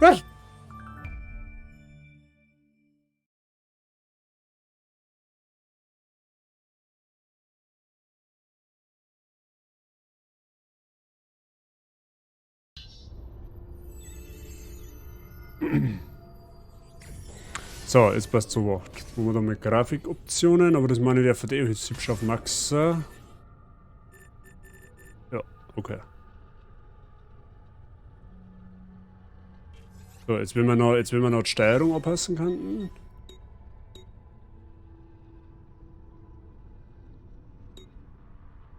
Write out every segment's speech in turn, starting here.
Gut. So, jetzt passt zu Wort. Wo wir da mit Grafikoptionen, aber das meine ich ja für die jetzt auf Max. Ja, okay. So, jetzt will man noch die Steuerung anpassen können.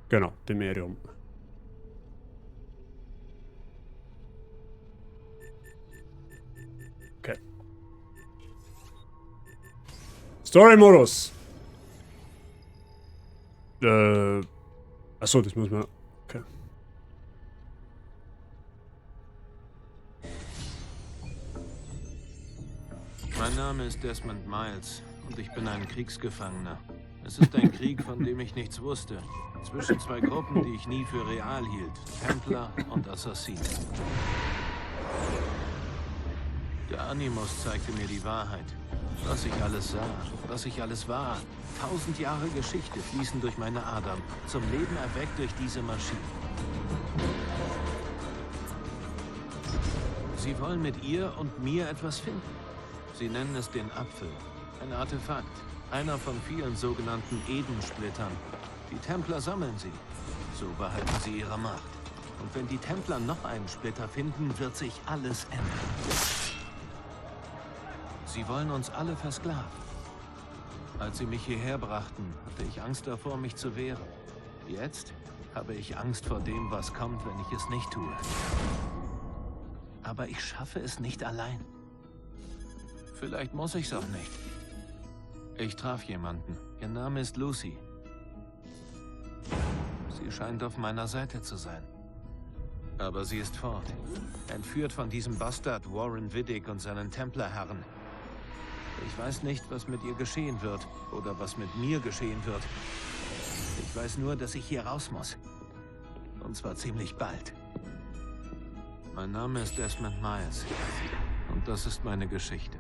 Genau, Demerium. Okay. Story-Modus! Achso, das muss man. Okay. Mein Name ist Desmond Miles und ich bin ein Kriegsgefangener. Es ist ein Krieg, von dem ich nichts wusste. Zwischen zwei Gruppen, die ich nie für real hielt. Templer und Assassinen. Der Animus zeigte mir die Wahrheit. Was ich alles sah, was ich alles war. 1000 Jahre Geschichte fließen durch meine Adern. Zum Leben erweckt durch diese Maschine. Sie wollen mit ihr und mir etwas finden. Sie nennen es den Apfel. Ein Artefakt. Einer von vielen sogenannten Edensplittern. Die Templer sammeln sie. So behalten sie ihre Macht. Und wenn die Templer noch einen Splitter finden, wird sich alles ändern. Sie wollen uns alle versklaven. Als sie mich hierher brachten, hatte ich Angst davor, mich zu wehren. Jetzt habe ich Angst vor dem, was kommt, wenn ich es nicht tue. Aber ich schaffe es nicht allein. Vielleicht muss ich's auch nicht. Ich traf jemanden. Ihr Name ist Lucy. Sie scheint auf meiner Seite zu sein. Aber sie ist fort. Entführt von diesem Bastard Warren Vidic und seinen Templerherren. Ich weiß nicht, was mit ihr geschehen wird oder was mit mir geschehen wird. Ich weiß nur, dass ich hier raus muss. Und zwar ziemlich bald. Mein Name ist Desmond Miles. Und das ist meine Geschichte.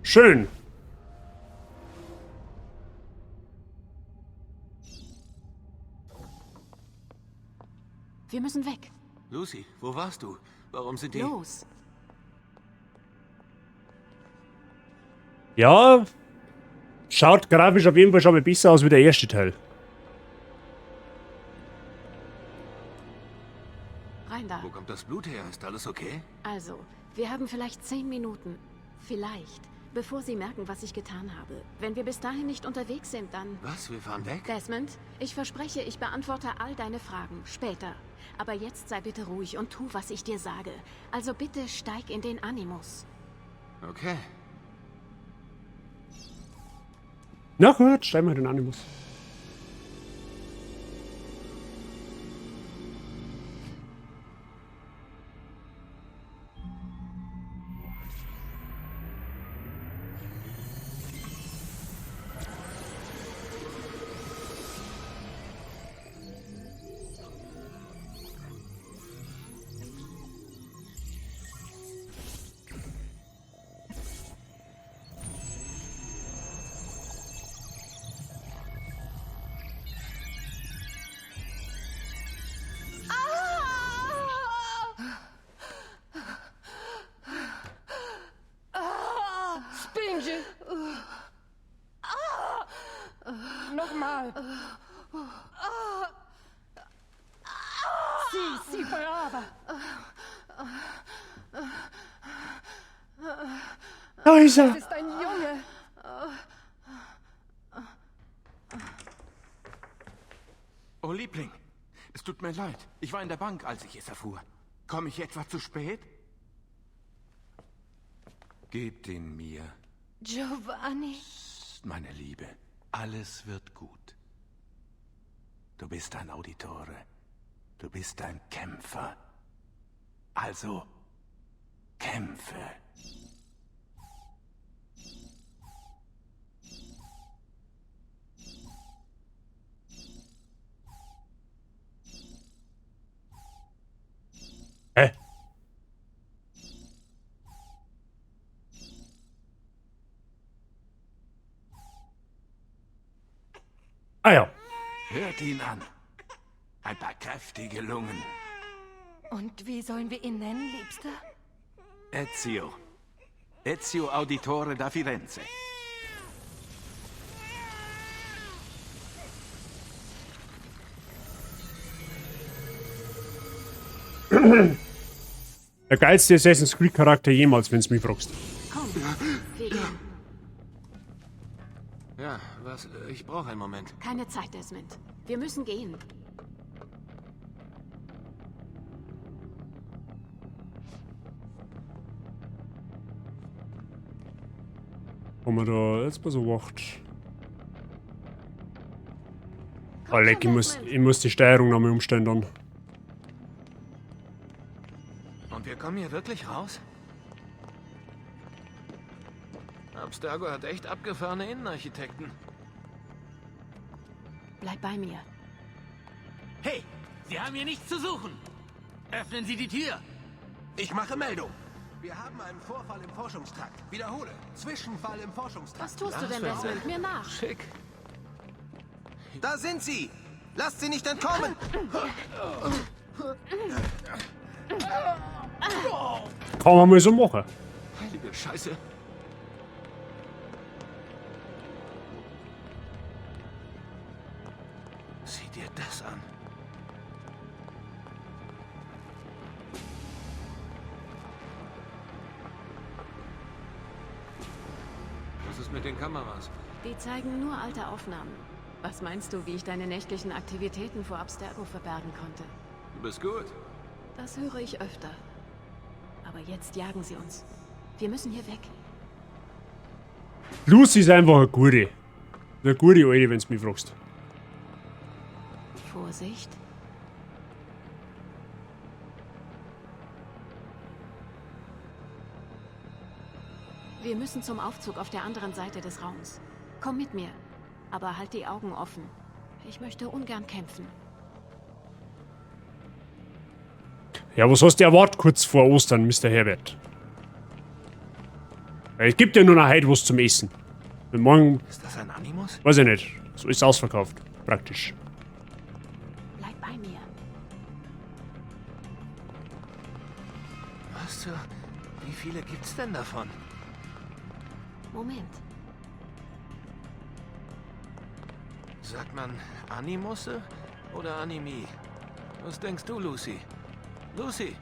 Schön. Wir müssen weg. Lucy, wo warst du? Warum sind die... Los. Ja, schaut grafisch auf jeden Fall schon mal besser aus wie der erste Teil. Rein da. Wo kommt das Blut her? Ist alles okay? Also, wir haben vielleicht 10 Minuten. Vielleicht. Bevor sie merken, was ich getan habe. Wenn wir bis dahin nicht unterwegs sind, dann... Was? Wir fahren weg? Desmond, ich verspreche, ich beantworte all deine Fragen. Später. Aber jetzt sei bitte ruhig und tu, was ich dir sage. Also bitte steig in den Animus. Okay. Na gut, steig mal in den Animus. Nochmal. Sì, sì, brava. Da ist er. Das ist ein Junge. Oh, Liebling, es tut mir leid. Ich war in der Bank, als ich es erfuhr. Komme ich etwa zu spät? Gebt ihn mir. Giovanni. Psst, meine Liebe, alles wird gut. Du bist ein Auditore. Du bist ein Kämpfer. Also, kämpfe. Ah ja. Hört ihn an. Ein paar kräftige Lungen. Und wie sollen wir ihn nennen, Liebster? Ezio. Ezio Auditore da Firenze. Der geilste Assassin's Creed Charakter jemals, wenn du mich fragst. Komm, wir gehen. Ja, was? Ich brauche einen Moment. Keine Zeit, Desmond. Wir müssen gehen. Haben wir da jetzt mal so wacht. Komm Oh, leck, schon, ich Desmond. muss die Steuerung nochmal umstellen dann. Und wir kommen hier wirklich raus? Abstergo hat echt abgefahrene Innenarchitekten. Bleib bei mir. Hey, Sie haben hier nichts zu suchen. Öffnen Sie die Tür. Ich mache Meldung. Wir haben einen Vorfall im Forschungstrakt. Wiederhole. Zwischenfall im Forschungstrakt. Was tust du denn, Desmond? Mir nach. Schick. Da sind sie! Lasst sie nicht entkommen! Kann man mal so machen. Heilige Scheiße. Sieh dir das an. Was ist mit den Kameras? Die zeigen nur alte Aufnahmen. Was meinst du, wie ich deine nächtlichen Aktivitäten vor Abstergo verbergen konnte? Du bist gut. Das höre ich öfter. Aber jetzt jagen sie uns. Wir müssen hier weg. Lucy ist einfach eine gute. Eine gute Alte, wenn du mich fragst. Vorsicht. Wir müssen zum Aufzug auf der anderen Seite des Raums. Komm mit mir. Aber halt die Augen offen. Ich möchte ungern kämpfen. Ja, was hast du erwartet kurz vor Ostern, Mr. Herbert? Es gibt ja nur noch heute was zum Essen. Und morgen, Ist das ein Animus? weiß ich nicht. So ist es ausverkauft. Praktisch. Bleib bei mir. Was zur... Wie viele gibt's denn davon? Moment. Sagt man Animusse oder Animi? Was denkst du, Lucy? Lucy,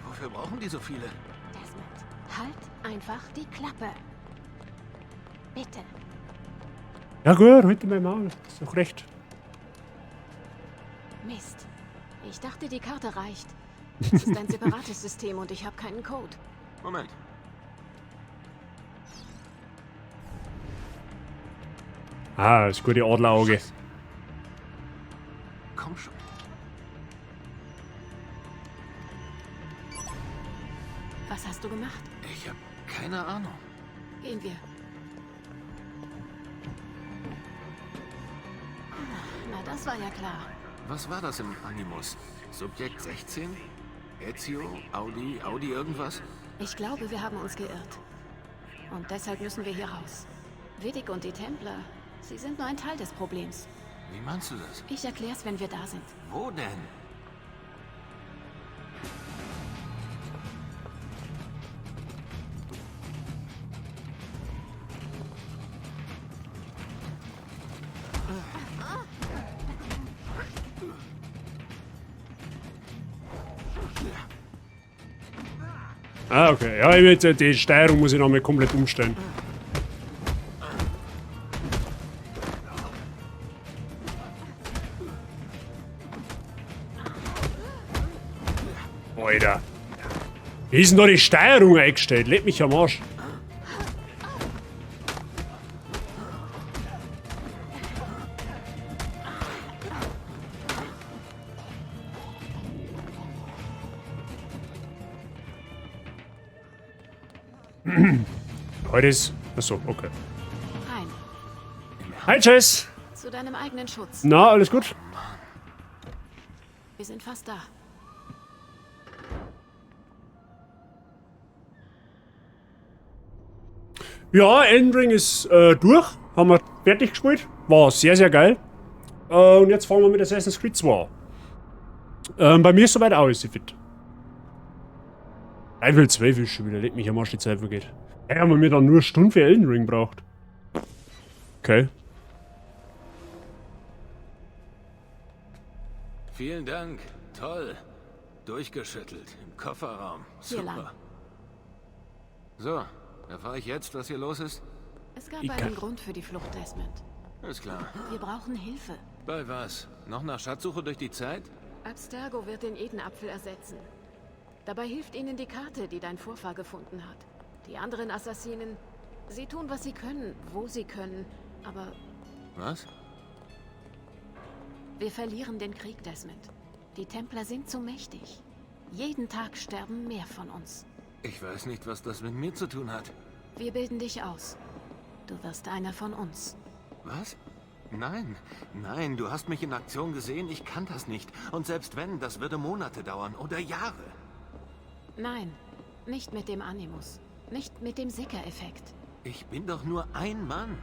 wofür brauchen die so viele? Desmond, halt einfach die Klappe. Bitte. Ja gut, halt mein Maul. Ist doch recht. Mist. Ich dachte, die Karte reicht. Es ist ein separates System und ich habe keinen Code. Moment. Ah, das gute Adlerauge. Komm schon. Was hast du gemacht? Ich habe keine Ahnung. Gehen wir. Na, das war ja klar. Was war das im Animus? Subjekt 16? Ezio? Audi? Audi irgendwas? Ich glaube, wir haben uns geirrt. Und deshalb müssen wir hier raus. Widdig und die Templer, sie sind nur ein Teil des Problems. Wie meinst du das? Ich erklär's, wenn wir da sind. Wo denn? Ah, okay. Ja, ich will, die Steuerung muss ich nochmal komplett umstellen. Alter. Wie ist denn da die Steuerung eingestellt? Leck mich am Arsch. Heute ist... Achso, okay. Rein. Hi, Jess. Zu deinem eigenen Schutz. Na, alles gut? Wir sind fast da. Ja, Elden Ring ist durch. Haben wir fertig gespielt. War sehr, sehr geil. Und jetzt fahren wir mit Assassin's Creed 2. Bei mir ist soweit auch alles fit. Level 12 ist schon wieder, leck mich am Arsch, die Zeit vergeht. Hey, haben wir mir dann nur eine Stunde für Elden Ring braucht. Okay. Vielen Dank. Toll. Durchgeschüttelt. Im Kofferraum. Hier lang. Super. So, erfahre ich jetzt, was hier los ist? Es gab Ich einen kann- Grund für die Flucht, Desmond. Ist klar. Wir brauchen Hilfe. Bei was? Noch nach Schatzsuche durch die Zeit? Abstergo wird den Edenapfel ersetzen. Dabei hilft ihnen die Karte, die dein Vorfahr gefunden hat. Die anderen Assassinen, sie tun, was sie können, wo sie können, aber Was? wir verlieren den Krieg, Desmond. Die Templer sind zu mächtig. Jeden Tag sterben mehr von uns. Ich weiß nicht, was das mit mir zu tun hat. Wir bilden dich aus. Du wirst einer von uns. Was? Nein, nein, du hast mich in Aktion gesehen, ich kann das nicht. Und selbst wenn, das würde Monate dauern oder Jahre. Nein, nicht mit dem Animus. Nicht mit dem Sickereffekt. Ich bin doch nur ein Mann.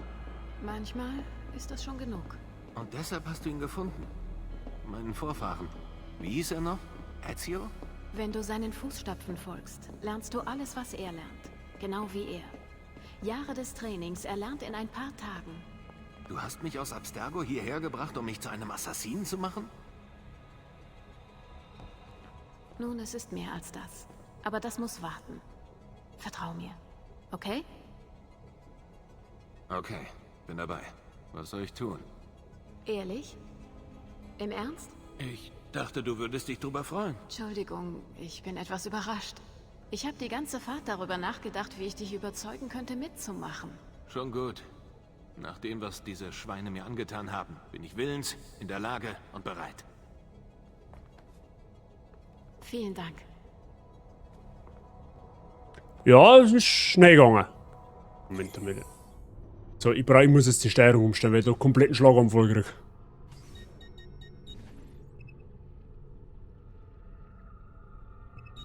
Manchmal ist das schon genug. Und deshalb hast du ihn gefunden. Meinen Vorfahren. Wie hieß er noch? Ezio? Wenn du seinen Fußstapfen folgst, lernst du alles, was er lernt. Genau wie er. Jahre des Trainings erlernt in ein paar Tagen. Du hast mich aus Abstergo hierher gebracht, um mich zu einem Assassinen zu machen? Nun, es ist mehr als das. Aber das muss warten. Vertrau mir. Okay? Okay, bin dabei. Was soll ich tun? Ehrlich? Im Ernst? Ich dachte, du würdest dich drüber freuen. Entschuldigung, ich bin etwas überrascht. Ich habe die ganze Fahrt darüber nachgedacht, wie ich dich überzeugen könnte, mitzumachen. Schon gut. Nach dem, was diese Schweine mir angetan haben, bin ich willens, in der Lage und bereit. Vielen Dank. Ja, es ist schnell gegangen. Moment mal. So, ich muss jetzt die Steuerung umstellen, weil ich da kompletten Schlaganfall krieg.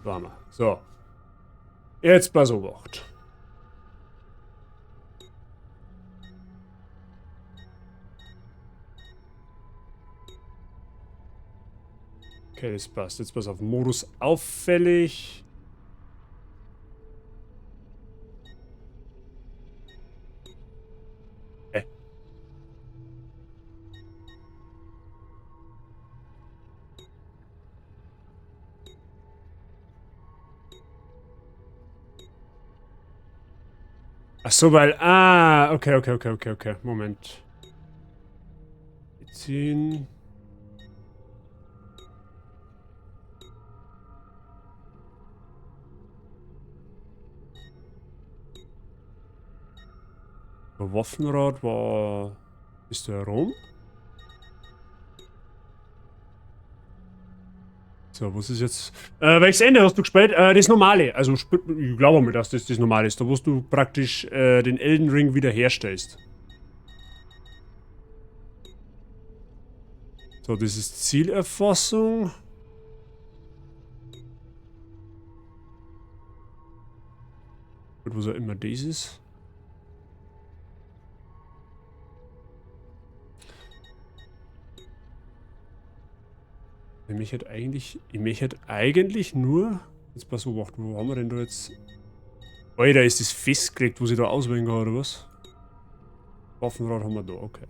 Warte mal. So. Jetzt pass auf. Okay, das passt. Jetzt pass auf. Modus auffällig. Ach so, weil... Ah, okay. Moment. Ziehen. Waffenrad war... Ist der herum? So, was ist jetzt... Welches Ende hast du gespielt? Das normale. Also, ich glaube mal, dass das das normale ist. Da, wo du praktisch den Elden Ring wiederherstellst. So, das ist Zielerfassung. Gut, was auch immer das ist. Ich möchte eigentlich nur... Jetzt pass auf, wo haben wir denn da jetzt... Alter, ist das festgelegt, wo sie da auswählen kann, oder was? Waffenrad haben wir da, okay.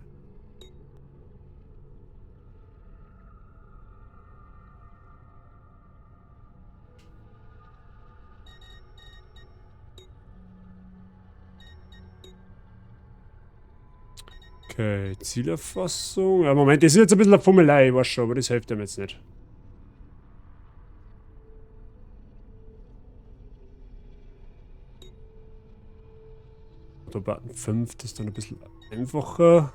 Okay, Zielerfassung. Ja, Moment, das ist jetzt ein bisschen eine Fummelei, ich weiß schon, aber das hilft einem jetzt nicht. Button 5, das ist dann ein bisschen einfacher.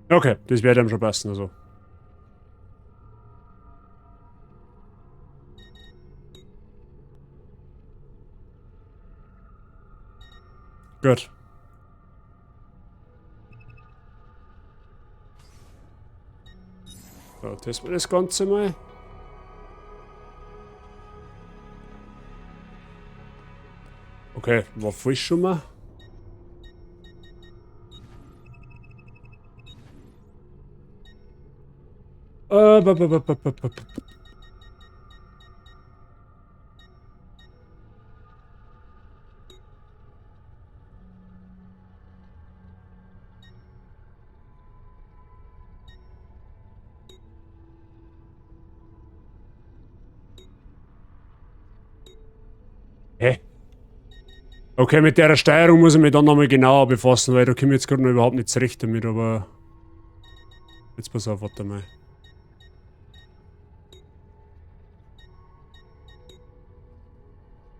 Okay, das wird einem schon passen, also. Gut. So, testen wir das Ganze mal. Okay, war falsch schon mal. Hä? Okay, mit der Steuerung muss ich mich dann nochmal genauer befassen, weil da komme ich jetzt gerade noch überhaupt nicht zurecht damit, aber... Jetzt pass auf, warte mal.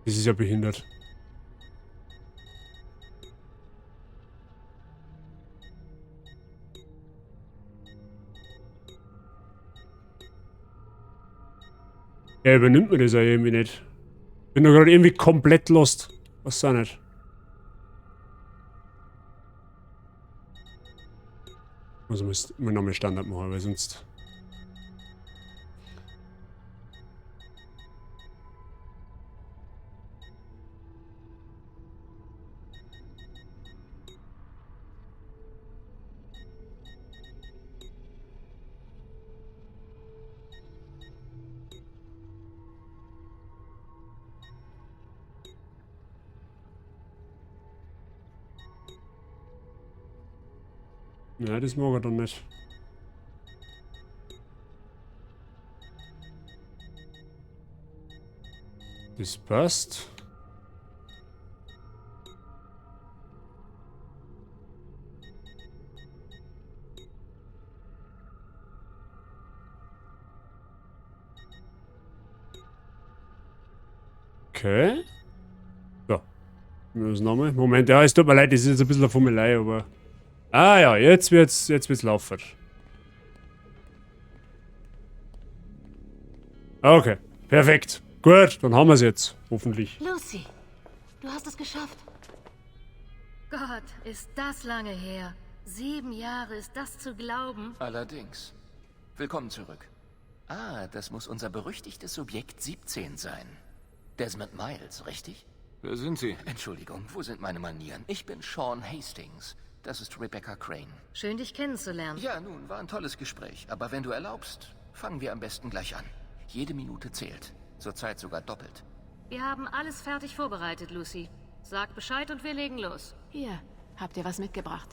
Das ist ja behindert. Er übernimmt mir das ja irgendwie nicht. Bin doch gerade irgendwie komplett lost. Was auch nicht. Also muss ich nochmal Standard machen, weil sonst... Ja, das mag er dann nicht. Das passt. Okay. So. Nochmal. Moment, ja, es tut mir leid, das ist jetzt ein bisschen eine Fummelei, aber... Ah ja, jetzt wird's laufen. Okay, perfekt. Gut, dann haben wir's jetzt, hoffentlich. Lucy, du hast es geschafft. Gott, ist das lange her. 7 Jahre, ist das zu glauben? Allerdings. Willkommen zurück. Ah, das muss unser berüchtigtes Subjekt 17 sein. Desmond Miles, richtig? Wer sind Sie? Entschuldigung, wo sind meine Manieren? Ich bin Sean Hastings. Das ist Rebecca Crane. Schön, dich kennenzulernen. Ja, nun, war ein tolles Gespräch. Aber wenn du erlaubst, fangen wir am besten gleich an. Jede Minute zählt. Zurzeit sogar doppelt. Wir haben alles fertig vorbereitet, Lucy. Sag Bescheid und wir legen los. Hier, habt ihr was mitgebracht?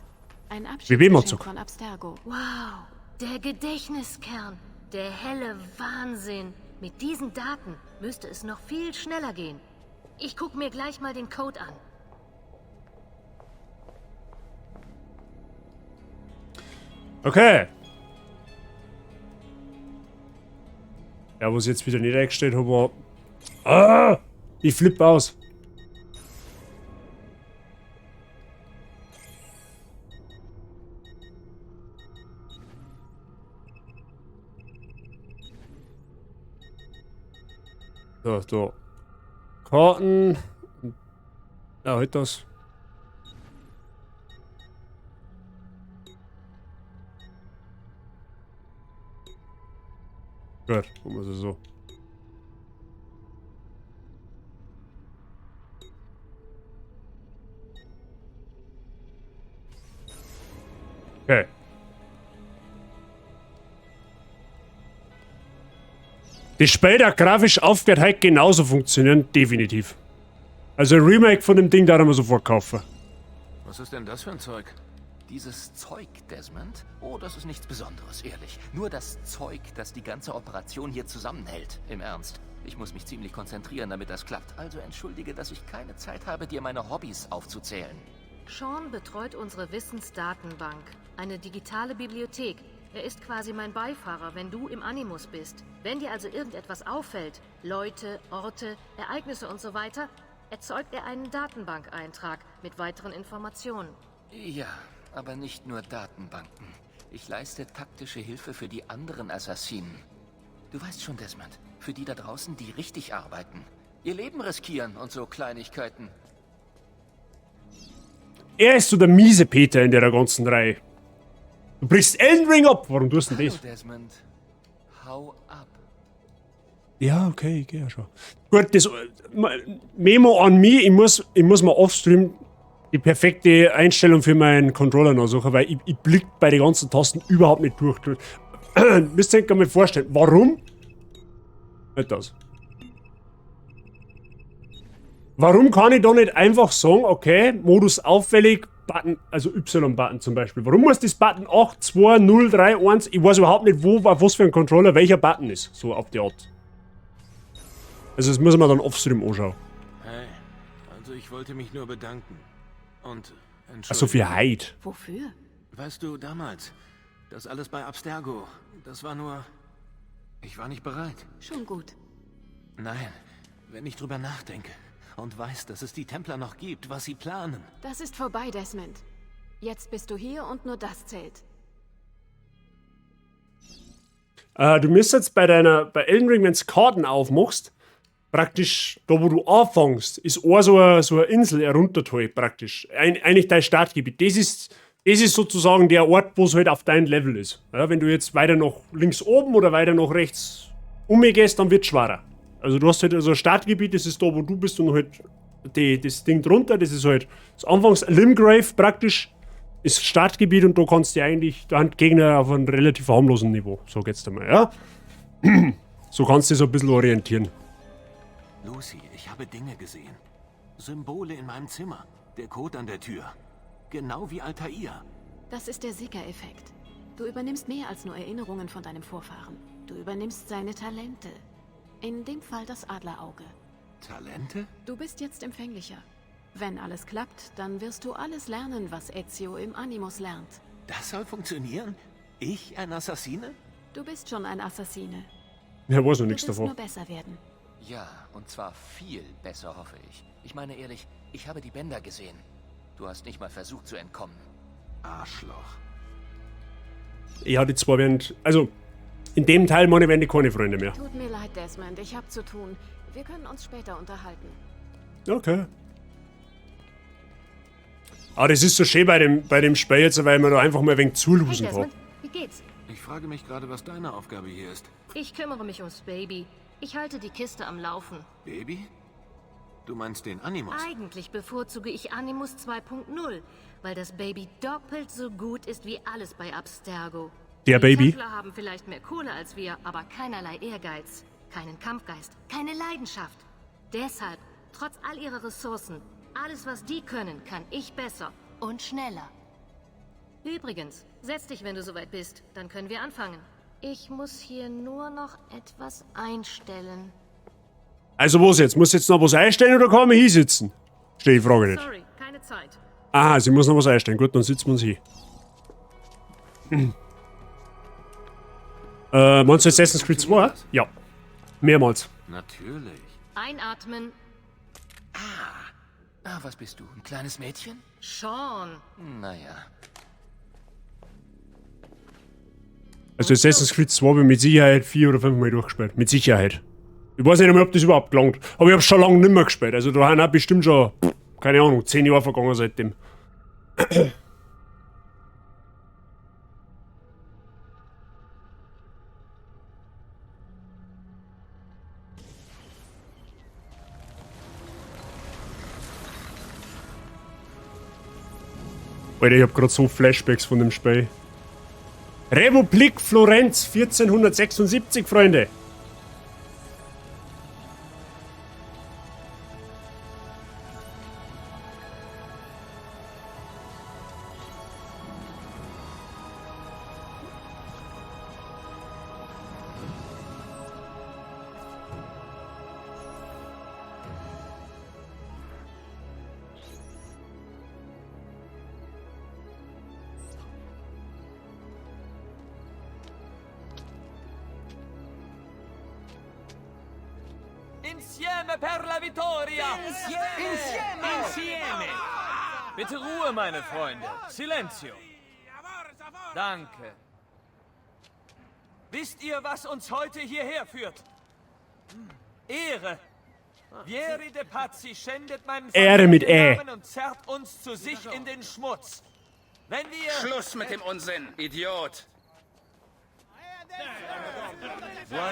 Ein Abschiedsgeschenk von Abstergo. Wow, der Gedächtniskern. Der helle Wahnsinn. Mit diesen Daten müsste es noch viel schneller gehen. Ich guck mir gleich mal den Code an. Okay. Ja, was ich jetzt wieder nicht eingestellt habe, war... Ah! Ich flippe aus. So, da. Karten. Ja, halt das. Gut, machen wir es so. Okay. Das Spiel da grafisch aufwärts halt genauso funktionieren, definitiv. Also ein Remake von dem Ding darf man sofort kaufen. Was ist denn das für ein Zeug? Dieses Zeug, Desmond? Oh, das ist nichts Besonderes, ehrlich. Nur das Zeug, das die ganze Operation hier zusammenhält. Im Ernst. Ich muss mich ziemlich konzentrieren, damit das klappt. Also entschuldige, dass ich keine Zeit habe, dir meine Hobbys aufzuzählen. Sean betreut unsere Wissensdatenbank. Eine digitale Bibliothek. Er ist quasi mein Beifahrer, wenn du im Animus bist. Wenn dir also irgendetwas auffällt, Leute, Orte, Ereignisse und so weiter, erzeugt er einen Datenbankeintrag mit weiteren Informationen. Ja, aber nicht nur Datenbanken. Ich leiste taktische Hilfe für die anderen Assassinen. Du weißt schon, Desmond, für die da draußen, die richtig arbeiten. Ihr Leben riskieren und so Kleinigkeiten. Er ist so der miese Peter in der ganzen Reihe. Du brichst Elden Ring ab! Warum tust du denn das? Hallo, Desmond. Hau ab. Ja, okay, ich geh ja schon. Gut, das Memo an mich, ich muss mal offstream die perfekte Einstellung für meinen Controller noch suchen, weil ich blick bei den ganzen Tasten überhaupt nicht durch. Müsst ihr euch mal vorstellen, warum? Nicht das. Warum kann ich da nicht einfach sagen, okay, Modus auffällig, Button, also Y-Button zum Beispiel. Warum muss das Button 8, 2, 0, 3, 1, ich weiß überhaupt nicht, wo, was für ein Controller welcher Button ist, so auf die Art. Also das muss man dann offstream anschauen. Hey, also ich wollte mich nur bedanken. Und Ach so, für Heid. Wofür? Weißt du, damals, das alles bei Abstergo, das war nur... Ich war nicht bereit. Schon gut. Nein, wenn ich drüber nachdenke und weiß, dass es die Templer noch gibt, was sie planen. Das ist vorbei, Desmond. Jetzt bist du hier und nur das zählt. Du müsst jetzt bei Elden Ring, wenn du Karten aufmachst, praktisch da, wo du anfängst, ist auch so eine Insel herunterteilt, praktisch. Eigentlich dein Startgebiet. Das ist sozusagen der Ort, wo es halt auf dein Level ist. Ja, wenn du jetzt weiter nach links oben oder weiter nach rechts umgehst, dann wird's schwerer. Also du hast halt so ein Startgebiet, das ist da, wo du bist und halt das Ding drunter, das ist halt das Anfangs Limgrave praktisch, ist Startgebiet und da kannst du eigentlich, da haben Gegner auf einem relativ harmlosen Niveau, so geht's da mal, ja? So kannst du dich so ein bisschen orientieren. Lucy, ich habe Dinge gesehen. Symbole in meinem Zimmer, der Code an der Tür. Genau wie Altair. Das ist der Seeker-Effekt. Du übernimmst mehr als nur Erinnerungen von deinem Vorfahren. Du übernimmst seine Talente. In dem Fall das Adlerauge. Talente? Du bist jetzt empfänglicher. Wenn alles klappt, dann wirst du alles lernen, was Ezio im Animus lernt. Das soll funktionieren? Ich, ein Assassine? Du bist schon ein Assassine. Ja, weiß noch nichts Du wirst davon. nur besser werden. Ja, und zwar viel besser, hoffe ich. Ich meine ehrlich, ich habe die Bänder gesehen. Du hast nicht mal versucht zu entkommen. Arschloch. Ja, die zwei werden... Also, in dem Teil, meine, werden die keine Freunde mehr. Tut mir leid, Desmond. Ich hab zu tun. Wir können uns später unterhalten. Okay. Aber das ist so schön bei dem Spiel jetzt, weil man da einfach mal ein wenig zulusen Hey kann. Desmond, wie geht's? Ich frage mich gerade, was deine Aufgabe hier ist. Ich kümmere mich ums Baby. Ich halte die Kiste am Laufen. Baby? Du meinst den Animus? Eigentlich bevorzuge ich Animus 2.0, weil das Baby doppelt so gut ist wie alles bei Abstergo. Der Baby? Die Templer haben vielleicht mehr Kohle als wir, aber keinerlei Ehrgeiz, keinen Kampfgeist, keine Leidenschaft. Deshalb, trotz all ihrer Ressourcen, alles was die können, kann ich besser und schneller. Übrigens, setz dich, wenn du soweit bist, dann können wir anfangen. Ich muss hier nur noch etwas einstellen. Also was jetzt? Muss ich jetzt noch was einstellen oder kann man hier sitzen? Stell die Frage nicht. Sorry, keine Zeit. Aha, sie muss noch was einstellen. Gut, dann sitzen wir uns hier. Meinst du Assassin's Creed 2? Ja. Mehrmals. Natürlich. Einatmen. Ah, was bist du? Ein kleines Mädchen? Sean. Naja. Also Assassin's Creed 2 habe ich mit Sicherheit 4 oder 5 Mal durchgespielt. Mit Sicherheit. Ich weiß nicht einmal, ob das überhaupt gelangt. Aber ich hab's schon lange nicht mehr gespielt. Also da haben auch bestimmt schon, keine Ahnung, 10 Jahre vergangen seitdem. Alter, ich hab grad so Flashbacks von dem Spiel. Republik Florenz 1476, Freunde. Insieme per la vittoria! Insieme! Insieme! Insieme! Bitte Ruhe, meine Freunde. Silenzio. Danke. Wisst ihr, was uns heute hierher führt? Ehre. Vieri de Pazzi schändet meinen Ehre mit Ä. Namen und zerrt uns zu sich in den Schmutz. Wenn wir... Schluss mit dem Unsinn, Idiot!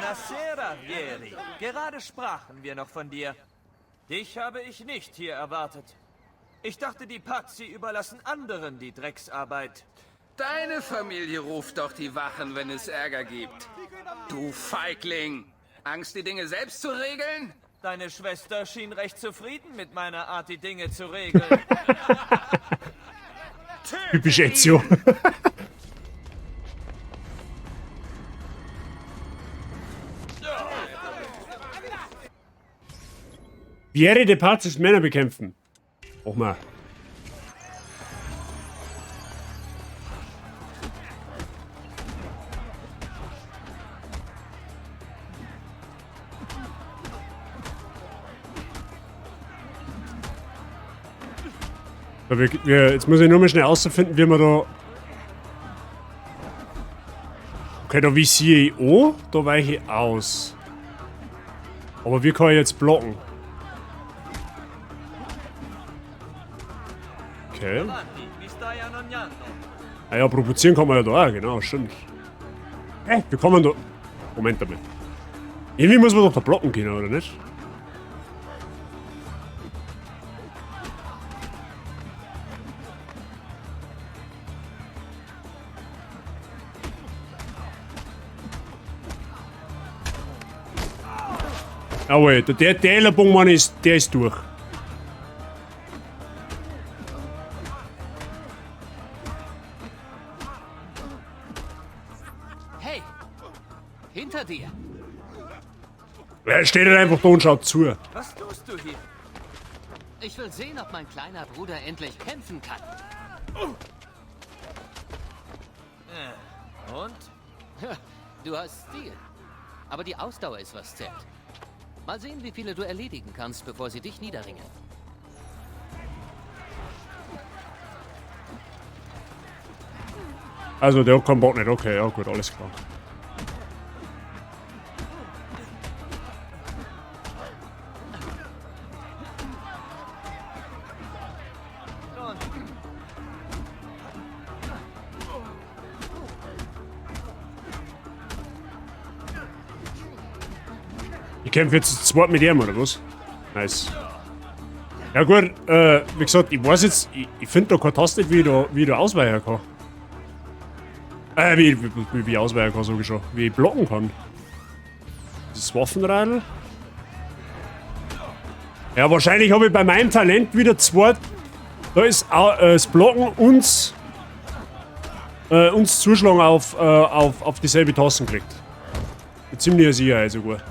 Buonasera, Vieri. Gerade sprachen wir noch von dir. Dich habe ich nicht hier erwartet. Ich dachte, die Pazzi überlassen anderen die Drecksarbeit. Deine Familie ruft doch die Wachen, wenn es Ärger gibt. Du Feigling! Angst, die Dinge selbst zu regeln? Deine Schwester schien recht zufrieden mit meiner Art, die Dinge zu regeln. Typisch Ezio. Vieri de Pazis Männer bekämpfen. Auch mal. Jetzt muss ich nur mal schnell herausfinden, wie man da... Okay, da visiere ich an, da weiche ich aus. Aber wie kann ich jetzt blocken? Okay. Ah ja, provozieren kann man ja da auch, genau, stimmt. Hä? Wir kommen da... Moment damit. Irgendwie muss man doch da blocken können, oder nicht? Jawohl, der Ellenbogenmann ist, der ist durch. Hey, hinter dir. Er steht halt einfach da und schaut zu. Was tust du hier? Ich will sehen, ob mein kleiner Bruder endlich kämpfen kann. Und? Du hast Stil. Aber die Ausdauer ist, was zählt. Mal sehen, wie viele du erledigen kannst, bevor sie dich niederringen. Also, der hat keinen Bock nicht. Okay, ja gut, alles klar. Ich kämpfe jetzt zu zweit mit ihm, oder was? Nice. Ja gut, wie gesagt, ich weiß jetzt, ich finde da keine Taste, wie ich da ausweichen kann. Wie ich ausweichen kann, sag ich schon. Wie ich blocken kann. Das Waffenradl. Ja, wahrscheinlich habe ich bei meinem Talent wieder zwei. Da ist das Blocken und uns Zuschlagen auf dieselbe Tasten gekriegt. Mit ziemlicher Sicherheit sogar.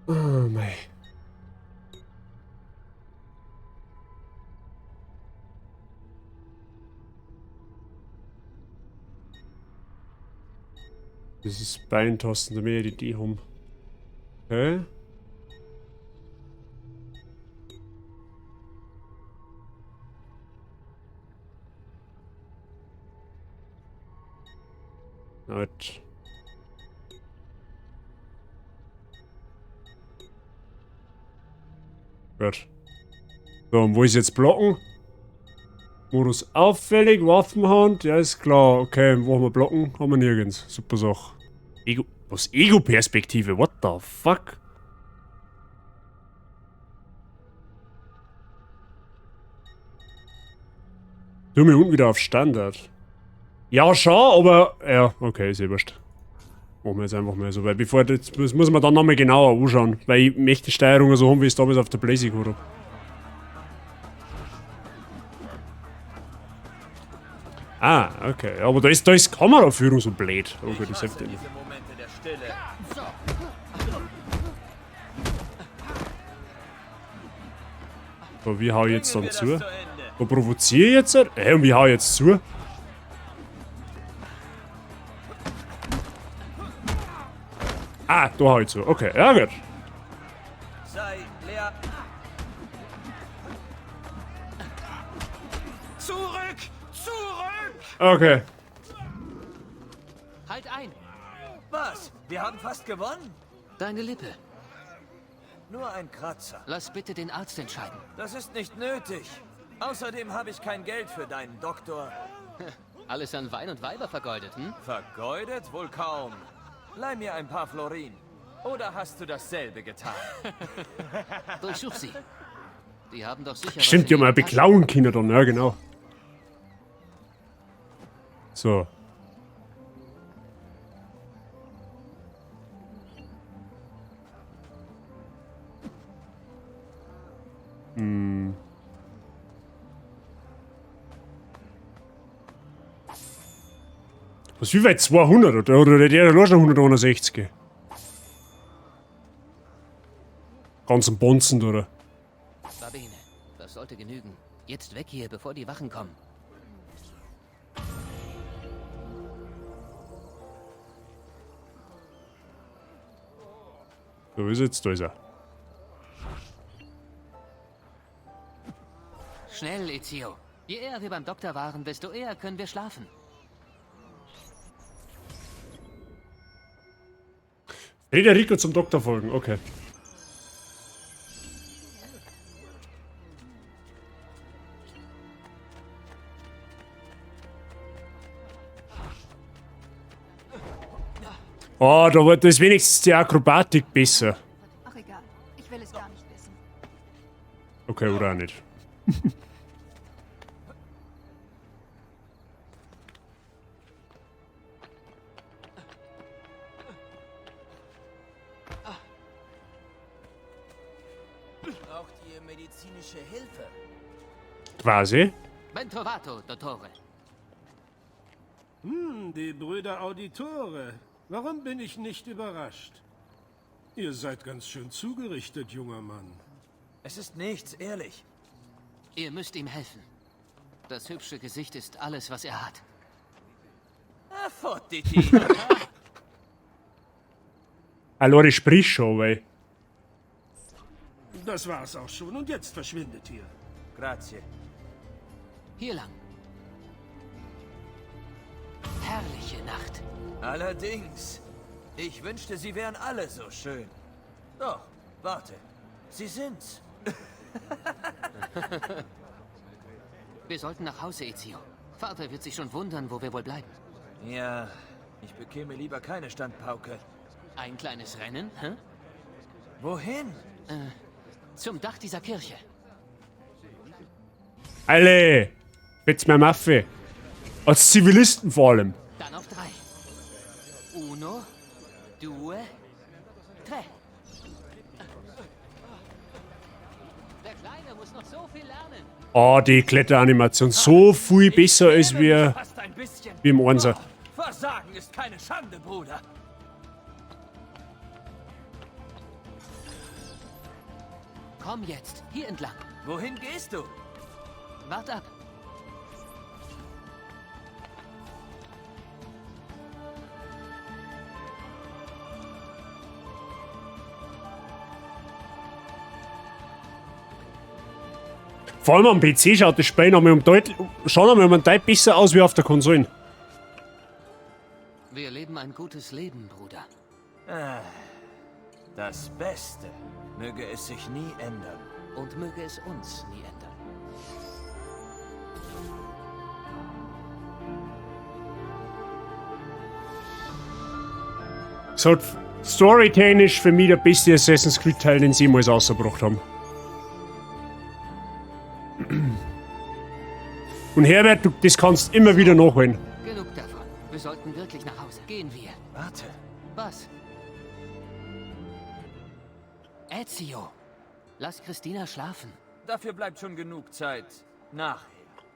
Oh mei. Das ist Beintasten, damit ich die Idee haben. Okay. Gut. Gut. So, und wo ist jetzt Blocken? Modus auffällig, Waffenhand, ja ist klar. Okay, wo haben wir Blocken? Haben wir nirgends. Super Sache. Ego, was? Ego-Perspektive? What the fuck? Tu mir unten wieder auf Standard. Ja, schon, aber... Ja, okay, ist eh wurscht. Machen wir jetzt einfach mal so, weil bevor... Das, das muss man dann nochmal genauer anschauen, weil ich möchte die Steuerung so haben, wie ich es damals auf der PlayStation gehabt hab. Ah, okay. Aber da ist Kameraführung so blöd. Oh gut, das hilft nicht. So, wie hau ich jetzt dann zu? Wo provoziere ich jetzt? Hä, und wie hau ich jetzt zu? Ah, da hau ich zu. Okay, ja gut. Zurück! Zurück! Okay. Halt ein! Was? Wir haben fast gewonnen? Deine Lippe. Nur ein Kratzer. Lass bitte den Arzt entscheiden. Das ist nicht nötig. Außerdem habe ich kein Geld für deinen Doktor. Alles an Wein und Weiber vergeudet, hm? Vergeudet? Wohl kaum. Leih mir ein paar Florin. Oder hast du dasselbe getan? Durchsuch sie. Die haben doch sicher. Stimmt, die haben ja beklauen können dann, ja genau. So. Hm. Was, wie weit? 200 oder? Oder der der schon 161? Ganzen Bonzen, oder? Va bene. Das sollte genügen. Jetzt weg hier, bevor die Wachen kommen. So ist jetzt, da ist er. Schnell, Ezio. Je eher wir beim Doktor waren, desto eher können wir schlafen. Federico zum Doktor folgen, okay. Oh, da war das wenigstens die Akrobatik besser. Ach egal, ich will es gar nicht wissen. Okay, oder auch nicht. Braucht ihr medizinische Hilfe? Quasi. Ben trovato, Dottore. Hm, die Brüder Auditore. Warum bin ich nicht überrascht? Ihr seid ganz schön zugerichtet, junger Mann. Es ist nichts, ehrlich. Ihr müsst ihm helfen. Das hübsche Gesicht ist alles, was er hat. Ah, fottiti. Allora, sprich schon, weil. Das war's auch schon. Und jetzt verschwindet ihr. Grazie. Hier lang. Herrliche Nacht. Allerdings. Ich wünschte, sie wären alle so schön. Doch, warte. Sie sind's. Wir sollten nach Hause, Ezio. Vater wird sich schon wundern, wo wir wohl bleiben. Ja, ich bekäme lieber keine Standpauke. Ein kleines Rennen, hä? Wohin? Zum Dach dieser Kirche. Alle! Jetzt mehr Maffe. Als Zivilisten vor allem. Dann auf drei. Uno, due, tre. Der Kleine muss noch so viel lernen. Oh, die Kletteranimation. So viel besser als wir wie im Einser. Versagen ist keine Schande, Bruder. Komm jetzt, hier entlang. Wohin gehst du? Wart ab. Vor allem am PC schaut das Spiel nochmal um deutlich, schaut nochmal um ein Teil besser aus wie auf der Konsole. Wir leben ein gutes Leben, Bruder. Ah, das Beste. Möge es sich nie ändern. Und möge es uns nie ändern. Es hat storytechnisch für mich der beste Assassin's Creed Teil, den sie jemals rausgebracht haben. Und Herbert, du, das kannst immer wieder nachholen. Genug davon. Wir sollten wirklich nach Hause. Gehen wir. Warte. Was? Ezio, lass Christina schlafen. Dafür bleibt schon genug Zeit. Nachher.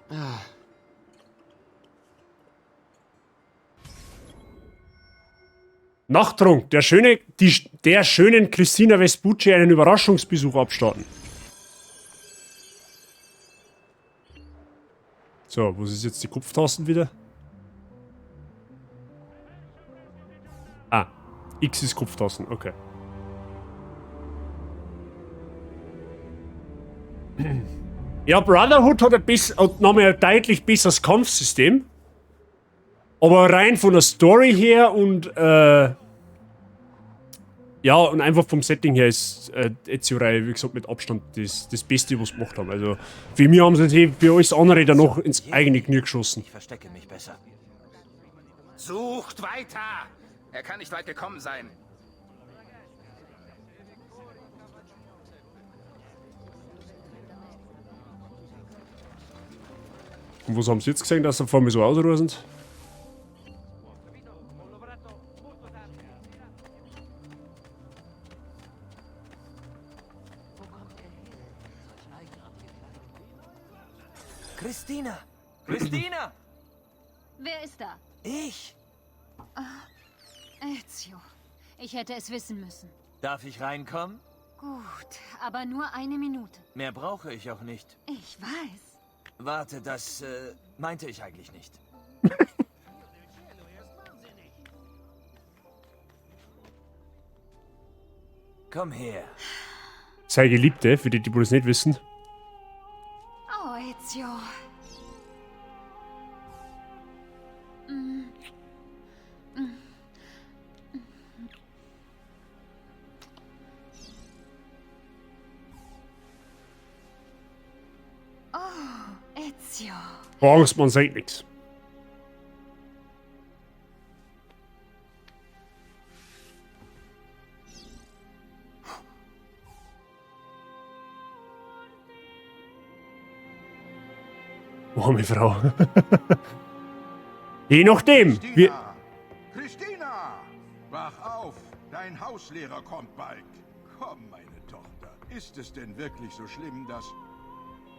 Ah. Nachttrunk, der schönen Christina Vespucci einen Überraschungsbesuch abstatten. So, wo ist jetzt die Kopftasten wieder? Ah, X ist Kopftasten, okay. Ja, Brotherhood hat ein bisschen, hat nochmal ein deutlich besseres Kampfsystem. Aber rein von der Story her und ja, und einfach vom Setting her ist Ezio-Reihe, wie gesagt, mit Abstand das Beste, was sie gemacht haben. Also für mich haben sie sich für alles andere danach ins eigene Knie geschossen. Ich verstecke mich besser. Sucht weiter! Er kann nicht weit gekommen sein. Und was haben sie jetzt gesehen, dass sie vor mir so ausruhen sind? Christina! Christina! Wer ist da? Ich! Ah, Ezio. Ich hätte es wissen müssen. Darf ich reinkommen? Gut, aber nur eine Minute. Mehr brauche ich auch nicht. Ich weiß. Warte, das meinte ich eigentlich nicht. Komm her. Sei Geliebte, für die, die das nicht wissen. Oh, Ezio. Oh, Ezio. Angst, man sagt nichts. Arme Frau. Je nachdem. Christina, Christina, wach auf. Dein Hauslehrer kommt bald. Komm, meine Tochter. Ist es denn wirklich so schlimm, dass...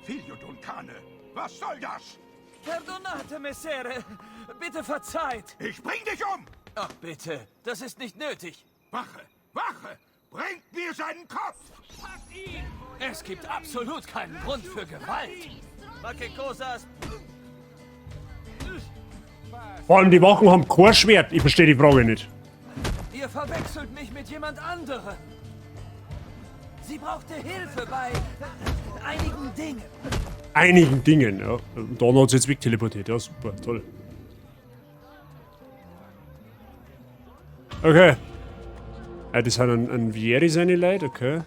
Figlio Duncane, was soll das? Perdonate, Messere. Bitte verzeiht. Ich bring dich um. Ach bitte, das ist nicht nötig. Wache, Wache, bringt mir seinen Kopf. Pack ihn! Es gibt absolut keinen Grund für Gewalt. Vor allem die Wachen haben kein Schwert. Ich verstehe die Frage nicht. Ihr verwechselt mich mit jemand anderem. Sie brauchte Hilfe bei einigen Dingen. Einigen Dingen, ja. Und dann hat sie jetzt wegteleportiert. Ja, super, toll. Okay. Ja, das sind ein Vieri seine Leute, okay.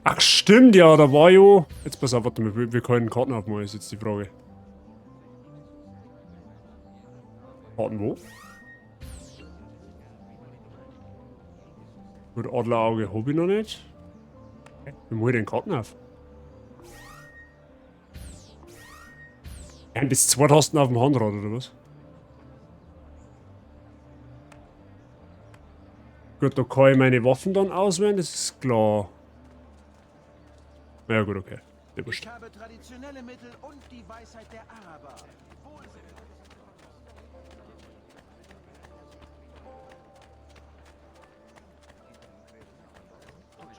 Ach stimmt, ja, da war ja... Jetzt pass auf, warte mal, wir können Karten aufmachen, ist jetzt die Frage. Karten wo? Gut, Adlerauge hab ich noch nicht. Wie mach ich denn Karten auf? Ja, das zwei Tasten auf dem Handrad, oder was? Gut, da kann ich meine Waffen dann auswählen, das ist klar. Ja gut, okay. Der wurscht. Ich habe traditionelle Mittel und die Weisheit der Araber.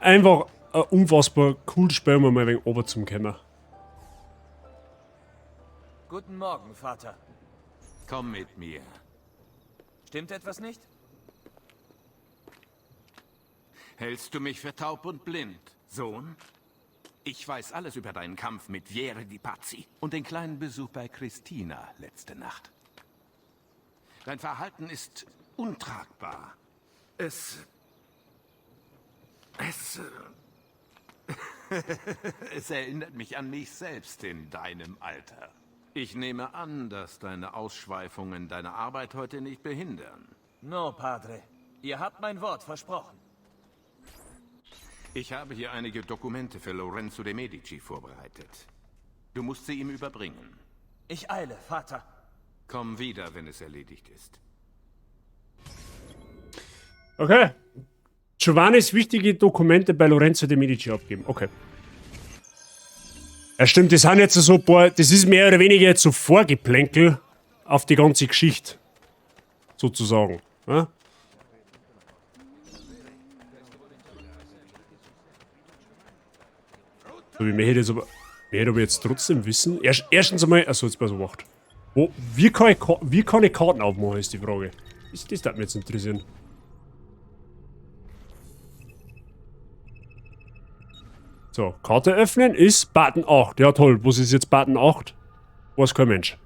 Einfach ein unfassbar cooles Spiel, um mal ein wenig runter zum kommen. Guten Morgen, Vater. Komm mit mir. Stimmt etwas nicht? Hältst du mich für taub und blind, Sohn? Ich weiß alles über deinen Kampf mit Vieri di Pazzi und den kleinen Besuch bei Christina letzte Nacht. Dein Verhalten ist untragbar. Es erinnert mich an mich selbst in deinem Alter. Ich nehme an, dass deine Ausschweifungen deine Arbeit heute nicht behindern. No, Padre. Ihr habt mein Wort versprochen. Ich habe hier einige Dokumente für Lorenzo de Medici vorbereitet. Du musst sie ihm überbringen. Ich eile, Vater. Komm wieder, wenn es erledigt ist. Okay. Giovannis wichtige Dokumente bei Lorenzo de Medici abgeben. Okay. Ja, stimmt, das sind jetzt so ein paar... Das ist mehr oder weniger jetzt so Vorgeplänkel auf die ganze Geschichte. Sozusagen. Ja? So, wie möchte ich jetzt aber, möchte aber jetzt trotzdem wissen. Erstens einmal, achso, jetzt pass auf, acht. Wo, wie kann ich Karten aufmachen, ist die Frage. Das darf mich jetzt interessieren. So, Karte öffnen ist Button 8. Ja toll, was ist jetzt Button 8? Weiß kein Mensch.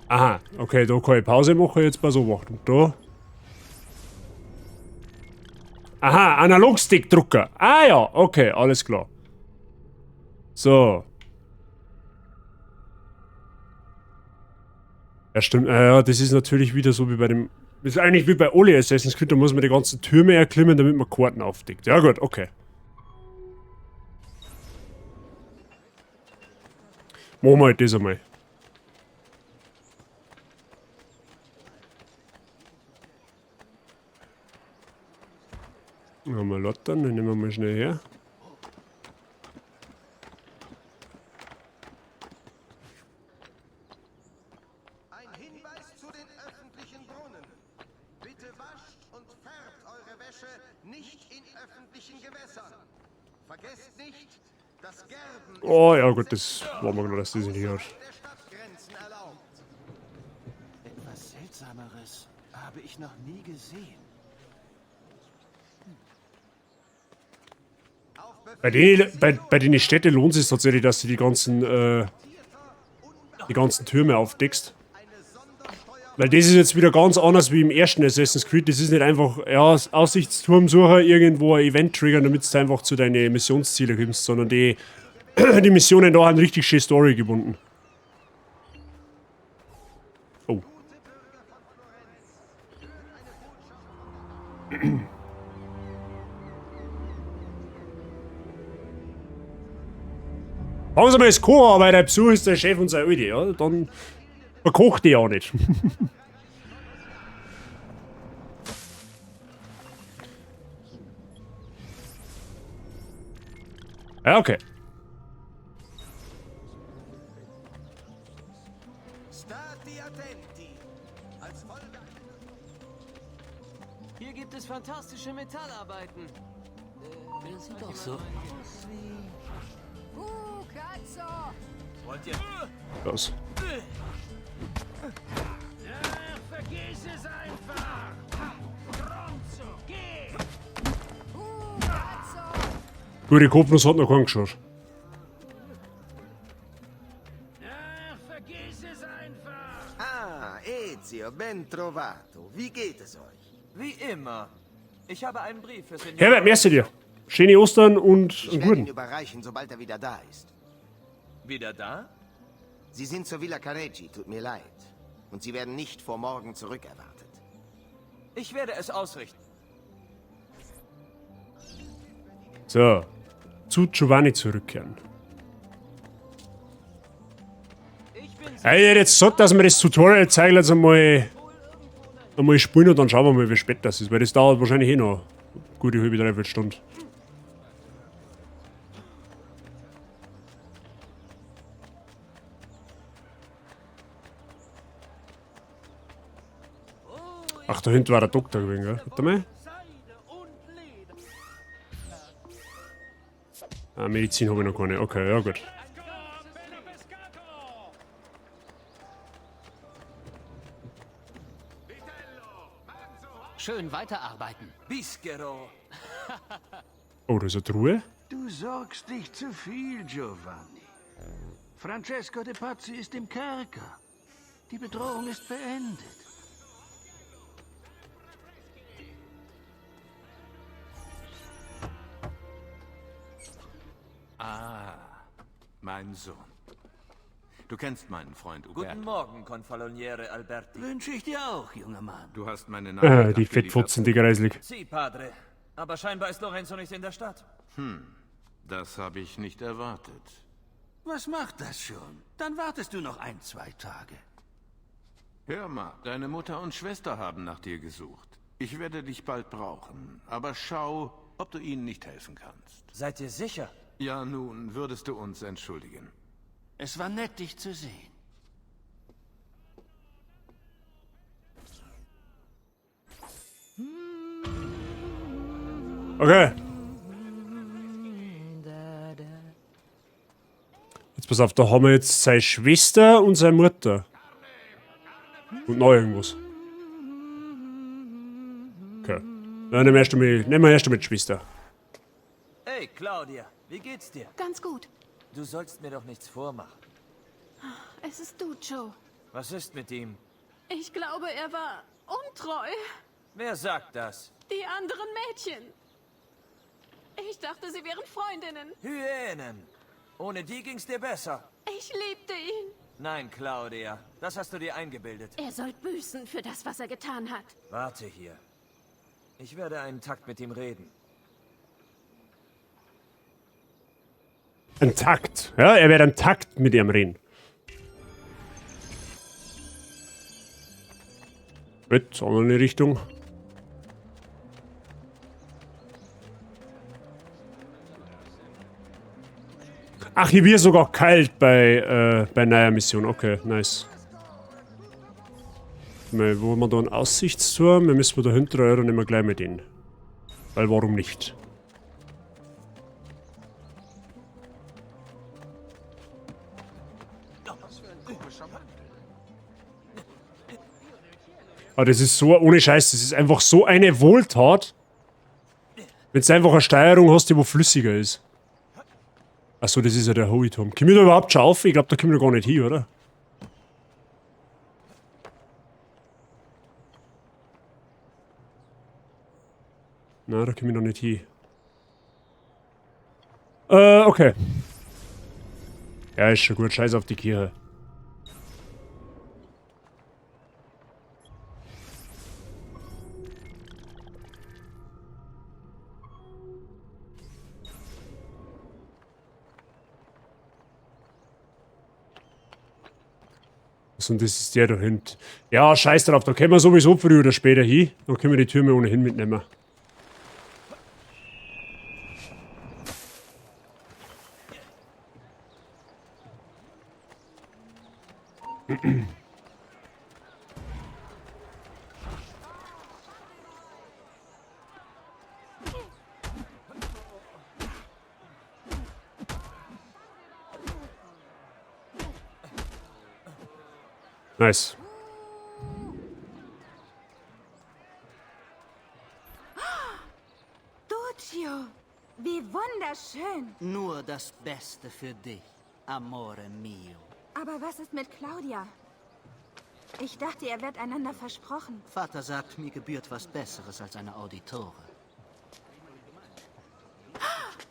Aha, okay, da kann ich Pause machen, jetzt pass auf, Achtung, da. Aha, Analogstick-Drucker. Ah ja, okay, alles klar. So. Ja, stimmt. Ja, das ist natürlich wieder so wie bei dem... Das ist eigentlich wie bei alle Assassin's Creed, da muss man die ganzen Türme erklimmen, damit man Karten aufdeckt. Ja gut, okay. Machen wir halt das einmal. Dann haben wir Lottern, den nehmen wir mal schnell her. Ein Hinweis zu den öffentlichen Brunnen. Bitte wascht und färbt eure Wäsche nicht in öffentlichen Gewässern. Vergesst nicht, dass Gerben Oh ja gut, das war mir klar, dass das nicht hört. der Stadtgrenzen erlaubt. Etwas Seltsameres habe ich noch nie gesehen. Bei den Städten lohnt es sich tatsächlich, dass du die ganzen Türme aufdeckst. Weil das ist jetzt wieder ganz anders wie im ersten Assassin's Creed. Das ist nicht einfach, ja, Aussichtsturmsucher irgendwo ein Event triggern, damit du einfach zu deinen Missionszielen kommst, sondern die Missionen da haben richtig schön Story gebunden. Oh. Fangen Sie mal das Kochen an, weil der Besuch ist der Chef und sein Alte, ja? Dann verkocht die ja nicht. Ja, okay. Hier gibt es fantastische Metallarbeiten. Der sieht doch so aus wie... Wollt ihr... Los. Ach, vergiss es einfach! Stronzo, geh! Gute Kopfnuss hat noch keinen geschaut. Ach, vergiss es einfach! Ah, Ezio, ben trovato. Wie geht es euch? Wie immer. Ich habe einen Brief für Signor... Herbert, merci dir. Schöne Ostern und Ich einen werde ihn guten. überreichen, sobald er wieder da ist. Wieder da? Sie sind zur Villa Careggi, tut mir leid. Und Sie werden nicht vor morgen zurückerwartet. Ich werde es ausrichten. So. Zu Giovanni zurückkehren. Ja, ich hätte jetzt gesagt, dass wir das Tutorial zeigen, jetzt einmal spielen und dann schauen wir mal, wie spät das ist, weil das dauert wahrscheinlich eh noch gute halbe, dreiviertel Stunde. Ach, da hinten war der Doktor gewesen, gell? Warte mal. Ah, Medizin habe ich noch keine. Okay, ja gut. Schön weiterarbeiten. Bischero. Oh, da ist eine Truhe. Du sorgst dich zu viel, Giovanni. Francesco de Pazzi ist im Kerker. Die Bedrohung ist beendet. Ah, mein Sohn. Du kennst meinen Freund Uberto. Guten Morgen, Confaloniere Alberti. Wünsche ich dir auch, junger Mann. Du hast meine Nachricht Die Fettfotzen, die greislig. Si, Padre. Aber scheinbar ist Lorenzo nicht in der Stadt. Hm, das habe ich nicht erwartet. Was macht das schon? Dann wartest du noch 1, 2 Tage. Hör mal, deine Mutter und Schwester haben nach dir gesucht. Ich werde dich bald brauchen, aber schau, ob du ihnen nicht helfen kannst. Seid ihr sicher? Ja, nun, würdest du uns entschuldigen. Es war nett, dich zu sehen. Okay. Jetzt pass auf, da haben wir jetzt seine Schwester und seine Mutter. Und noch irgendwas. Okay. Ja, nehmen wir erst einmal, nehmen wir erst einmal die Schwester. Hey, Claudia, wie geht's dir? Ganz gut. Du sollst mir doch nichts vormachen. Es ist Duccio. Was ist mit ihm? Ich glaube, er war untreu. Wer sagt das? Die anderen Mädchen. Ich dachte, sie wären Freundinnen. Hyänen. Ohne die ging's dir besser. Ich liebte ihn. Nein, Claudia, das hast du dir eingebildet. Er soll büßen für das, was er getan hat. Warte hier. Ich werde einen Takt mit ihm reden. Ein Takt. Ja, er wird einen Takt mit ihm reden. Gut, andere Richtung. Ach, hier wird sogar kalt bei neuer Mission. Okay, nice. Mal, wo haben wir da einen Aussichtsturm? Wir müssen da hinten rein, dann nehmen wir gleich mit den. Weil warum nicht? Aber das ist so, ohne Scheiß, das ist einfach so eine Wohltat. Wenn du einfach eine Steuerung hast, die wo flüssiger ist. Achso, das ist ja der Holy-Turm. Komm ich da überhaupt schon auf? Ich glaub, da kommen wir gar nicht hin, oder? Na, da komm ich noch nicht hin. Okay. Ja, ist schon gut. Scheiß auf die Kirche. Und das ist der da hinten. Ja, scheiß drauf, da können wir sowieso früher oder später hin. Dann können wir die Türme ohnehin mitnehmen. Nice. Duccio, wie wunderschön. Nur das Beste für dich, Amore mio. Aber was ist mit Claudia? Ich dachte, ihr werdet einander versprochen. Vater sagt, mir gebührt was Besseres als eine Auditore.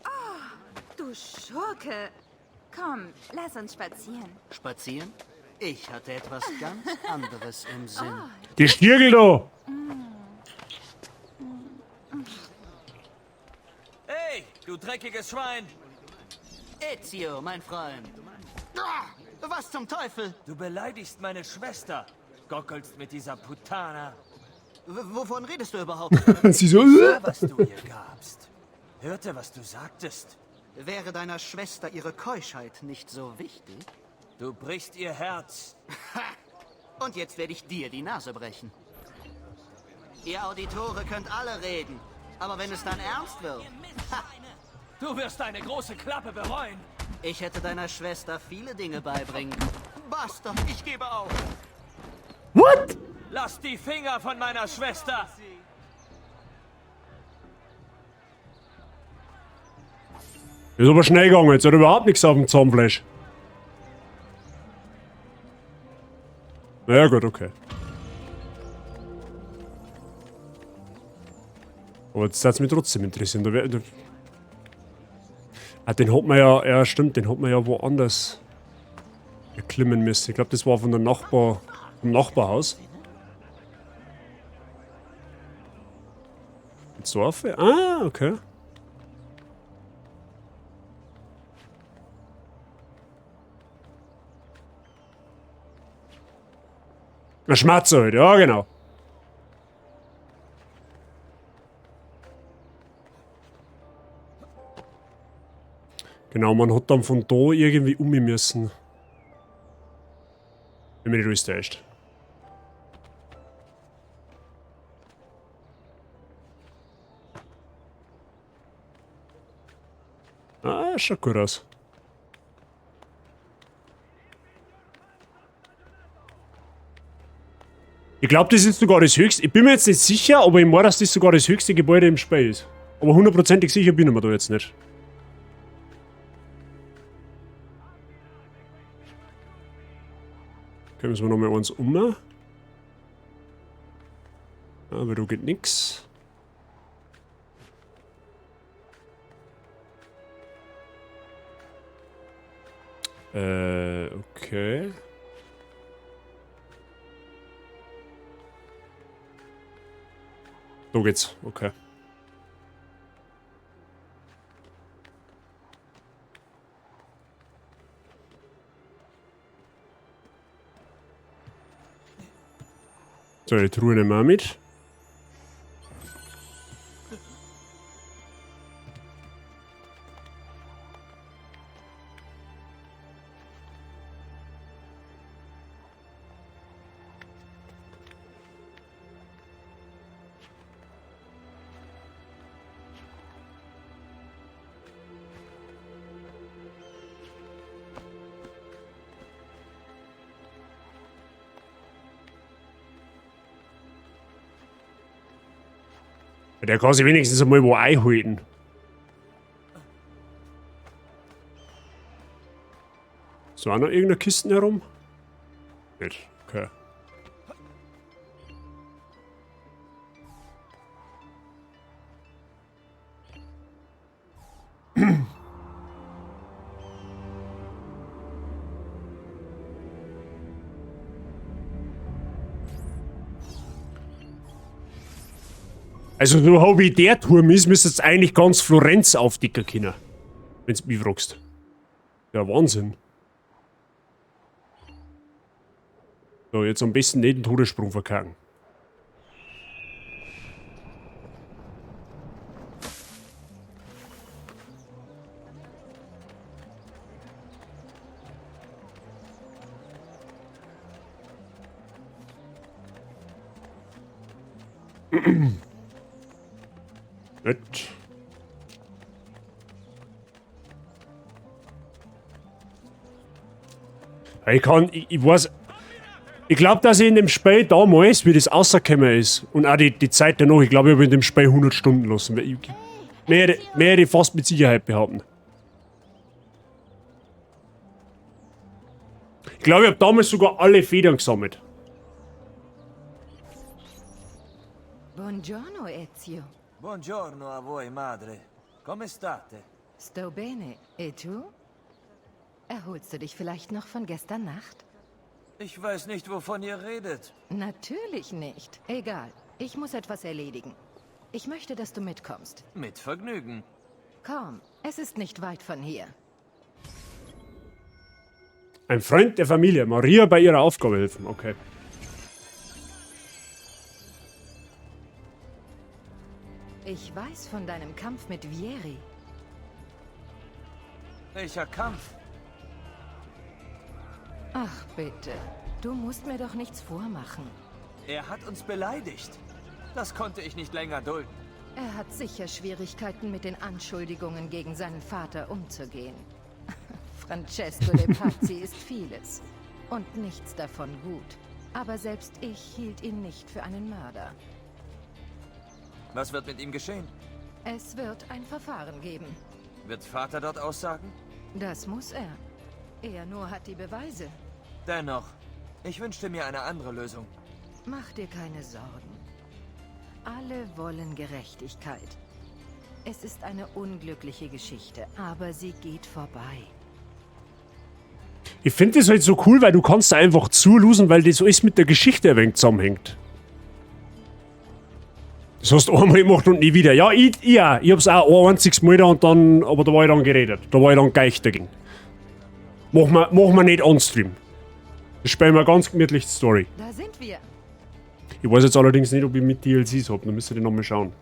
Oh, du Schurke. Komm, lass uns spazieren. Spazieren? Ich hatte etwas ganz anderes im Sinn. Oh. Die Stirgel da! Hey, du dreckiges Schwein! Ezio, mein Freund. Ah, was zum Teufel? Du beleidigst meine Schwester. Gockelst mit dieser Putana. Wovon redest du überhaupt? Sie so, Ich sah, was du ihr gabst. Hörte, was du sagtest. Wäre deiner Schwester ihre Keuschheit nicht so wichtig? Du brichst ihr Herz. Und jetzt werde ich dir die Nase brechen. Ihr Auditore könnt alle reden. Aber wenn es dann ernst wird... Ha. Du wirst deine große Klappe bereuen. Ich hätte deiner Schwester viele Dinge beibringen können. Basta, ich gebe auf. What? Lass die Finger von meiner Schwester. Ist aber schnell gegangen, jetzt hat er überhaupt nichts auf dem Zahnfleisch. Na ja, gut, okay. Aber jetzt hat's mich trotzdem interessieren. Da wär, da ah, den hat man ja, ja stimmt, den hat man ja woanders erklimmen müssen. Ich glaub, das war von der Nachbar, vom Nachbarhaus. Geht's so auf? Ah, okay. Na, Schmatze halt, ja genau. Genau, man hat dann von da irgendwie um müssen. Wenn mich nicht alles täuscht. Ah, schaut gut aus. Ich glaube, das ist sogar das höchste. Ich bin mir jetzt nicht sicher, aber ich meine, dass das sogar das höchste Gebäude im Spiel ist. Aber hundertprozentig sicher bin ich mir da jetzt nicht. Okay, müssen wir nochmal eins um. Aber da geht nix. Okay. So geht's, okay. So, die Truhe nehmen wir auch mit. Der kann sich wenigstens einmal wo einhalten. So, auch noch irgendeine Kisten herum? Nicht, okay. Also so hoch wie der Turm ist, müsstest du eigentlich ganz Florenz aufdecken können. Wenn's mich fragst. Ja, Wahnsinn. So, jetzt am besten nicht den Todessprung verkacken. Gut. Ich kann, ich weiß, ich glaube, dass ich in dem Spiel damals, wie das rausgekommen ist, und auch die Zeit danach, ich glaube, ich habe in dem Spiel 100 Stunden lassen. Ich, mehr hätte ich fast mit Sicherheit behaupten. Ich glaube, ich habe damals sogar alle Federn gesammelt. Buongiorno, Ezio. Buongiorno a voi, madre. Come state? Sto bene. E tu? Erholst du dich vielleicht noch von gestern Nacht? Ich weiß nicht, wovon ihr redet. Natürlich nicht. Egal. Ich muss etwas erledigen. Ich möchte, dass du mitkommst. Mit Vergnügen. Komm, es ist nicht weit von hier. Ein Freund der Familie. Maria bei ihrer Aufgabe helfen. Okay. Ich weiß von deinem Kampf mit Vieri. Welcher Kampf? Ach bitte, du musst mir doch nichts vormachen. Er hat uns beleidigt. Das konnte ich nicht länger dulden. Er hat sicher Schwierigkeiten, mit den Anschuldigungen gegen seinen Vater umzugehen. Francesco de Pazzi ist vieles. Und nichts davon gut. Aber selbst ich hielt ihn nicht für einen Mörder. Was wird mit ihm geschehen? Es wird ein Verfahren geben. Wird Vater dort aussagen? Das muss er. Er nur hat die Beweise. Dennoch, ich wünschte mir eine andere Lösung. Mach dir keine Sorgen. Alle wollen Gerechtigkeit. Es ist eine unglückliche Geschichte, aber sie geht vorbei. Ich finde das halt so cool, weil du kannst da einfach zulosen, weil das alles mit der Geschichte ein wenig zusammenhängt. Das hast du einmal gemacht und nie wieder. Ja, ich auch. Ich hab's auch ein einziges Mal da und dann, aber da war ich dann geredet. Da war ich dann geich dagegen. Machen wir nicht on Stream. Das spielen wir ganz gemütlich die Story. Da sind wir. Ich weiß jetzt allerdings nicht, ob ich mit DLCs hab. Da müsst ihr nochmal schauen.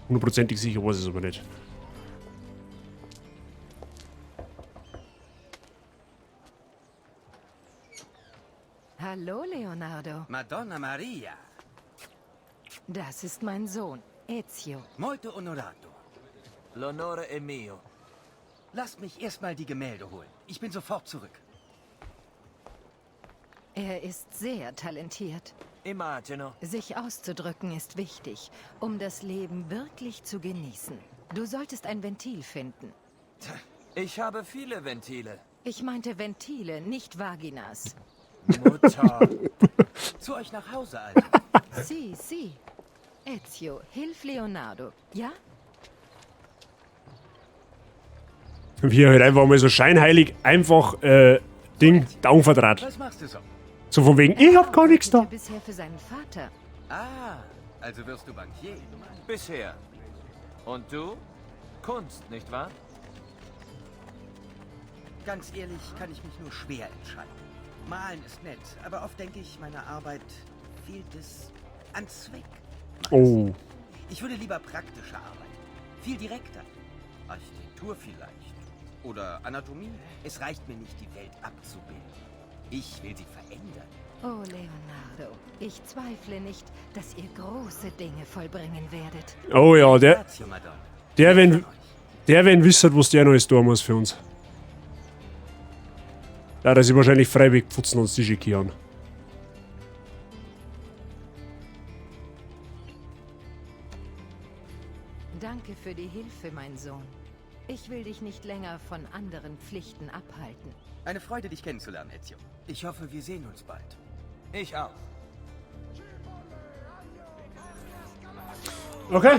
Hundertprozentig sicher weiß ich es aber nicht. Hallo, Leonardo. Madonna Maria. Das ist mein Sohn, Ezio. Molto onorato. L'onore è mio. Lasst mich erstmal die Gemälde holen. Ich bin sofort zurück. Er ist sehr talentiert. Immagino. Sich auszudrücken ist wichtig, um das Leben wirklich zu genießen. Du solltest ein Ventil finden. Ich habe viele Ventile. Ich meinte Ventile, nicht Vaginas. Mutter. Zu euch nach Hause also. Si, si. Ezio, hilf Leonardo, ja? Wie er halt einfach mal so scheinheilig einfach Ding Daumen verdraht. Was machst du so? So von wegen, ich hab gar nichts da. Bisher für seinen Vater. Ah, also wirst du Bankier. Bisher. Und du? Kunst, nicht wahr? Ganz ehrlich, kann ich mich nur schwer entscheiden. Malen ist nett, aber oft denke ich, meiner Arbeit fehlt es an Zweck. Oh. Ich würde lieber praktischer arbeiten. Viel direkter. Architektur vielleicht. Oder Anatomie. Es reicht mir nicht, die Welt abzubilden. Ich will sie verändern. Oh, Leonardo, ich zweifle nicht, dass ihr große Dinge vollbringen werdet. Oh ja, der, wenn wisst, was der noch alles tun muss für uns. Da hat er sich wahrscheinlich freiwillig pfutzen und sich an. Danke für die Hilfe, mein Sohn. Ich will dich nicht länger von anderen Pflichten abhalten. Eine Freude, dich kennenzulernen, Ezio. Ich hoffe, wir sehen uns bald. Ich auch. Okay.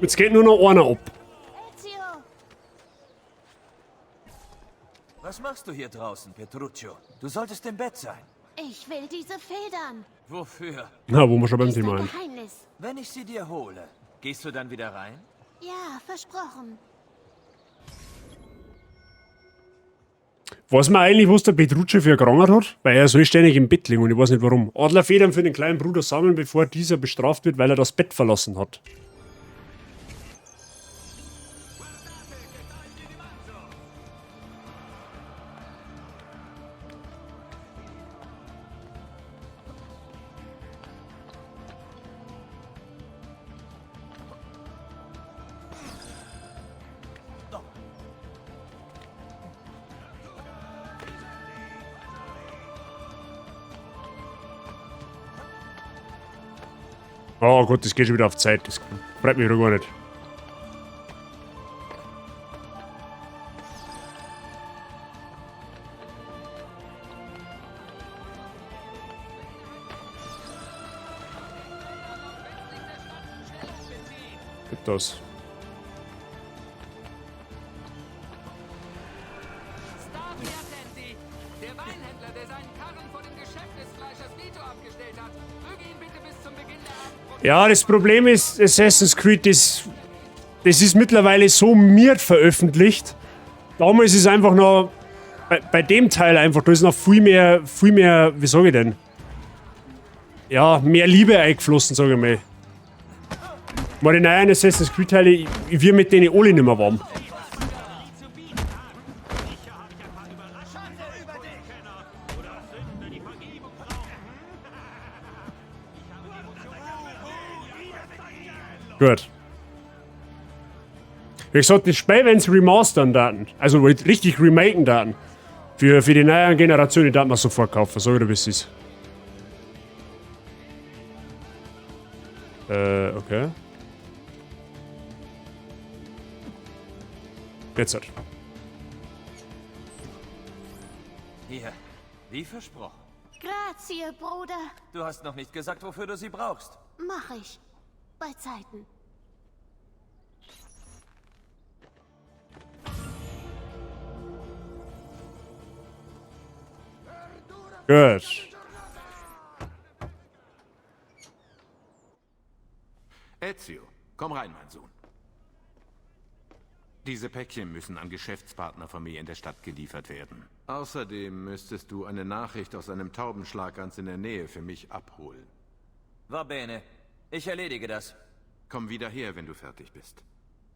Jetzt geht nur noch einer ab. Ezio! Was machst du hier draußen, Petruccio? Du solltest im Bett sein. Ich will diese Federn. Wofür? Na, wo wir schon beim Ist Thema ein sind. Geheimnis. Wenn ich sie dir hole, gehst du dann wieder rein? Ja, versprochen. Weiß man eigentlich, was der Petrucci für eine hat? Weil er soll ständig im Bett liegen und ich weiß nicht warum. Adlerfedern für den kleinen Bruder sammeln, bevor dieser bestraft wird, weil er das Bett verlassen hat. Oh Gott, das geht schon wieder auf Zeit. Das freut mich doch gar nicht. Gibt das. Ja, das Problem ist, Assassin's Creed, das ist mittlerweile so miert veröffentlicht. Damals ist einfach noch, bei dem Teil einfach, da ist noch viel mehr, wie sag ich denn? Ja, mehr Liebe eingeflossen, sag ich mal. Mal die neuen Assassin's Creed Teile, ich wird mit denen alle nicht mehr warm. Gut. Wie gesagt, das Spiel, wenn sie remastern daten, also richtig remaken daten, für die neue Generation, die darf man sofort kaufen, sag ich dir, wie es ist. Okay. Jetzt halt. Hier, wie versprochen. Grazie, Bruder. Du hast noch nicht gesagt, wofür du sie brauchst. Mach ich. Bei Zeiten. Gut. Ezio, komm rein, mein Sohn. Diese Päckchen müssen an Geschäftspartner von mir in der Stadt geliefert werden. Außerdem müsstest du eine Nachricht aus einem Taubenschlag ganz in der Nähe für mich abholen. Va bene. Ich erledige das. Komm wieder her, wenn du fertig bist.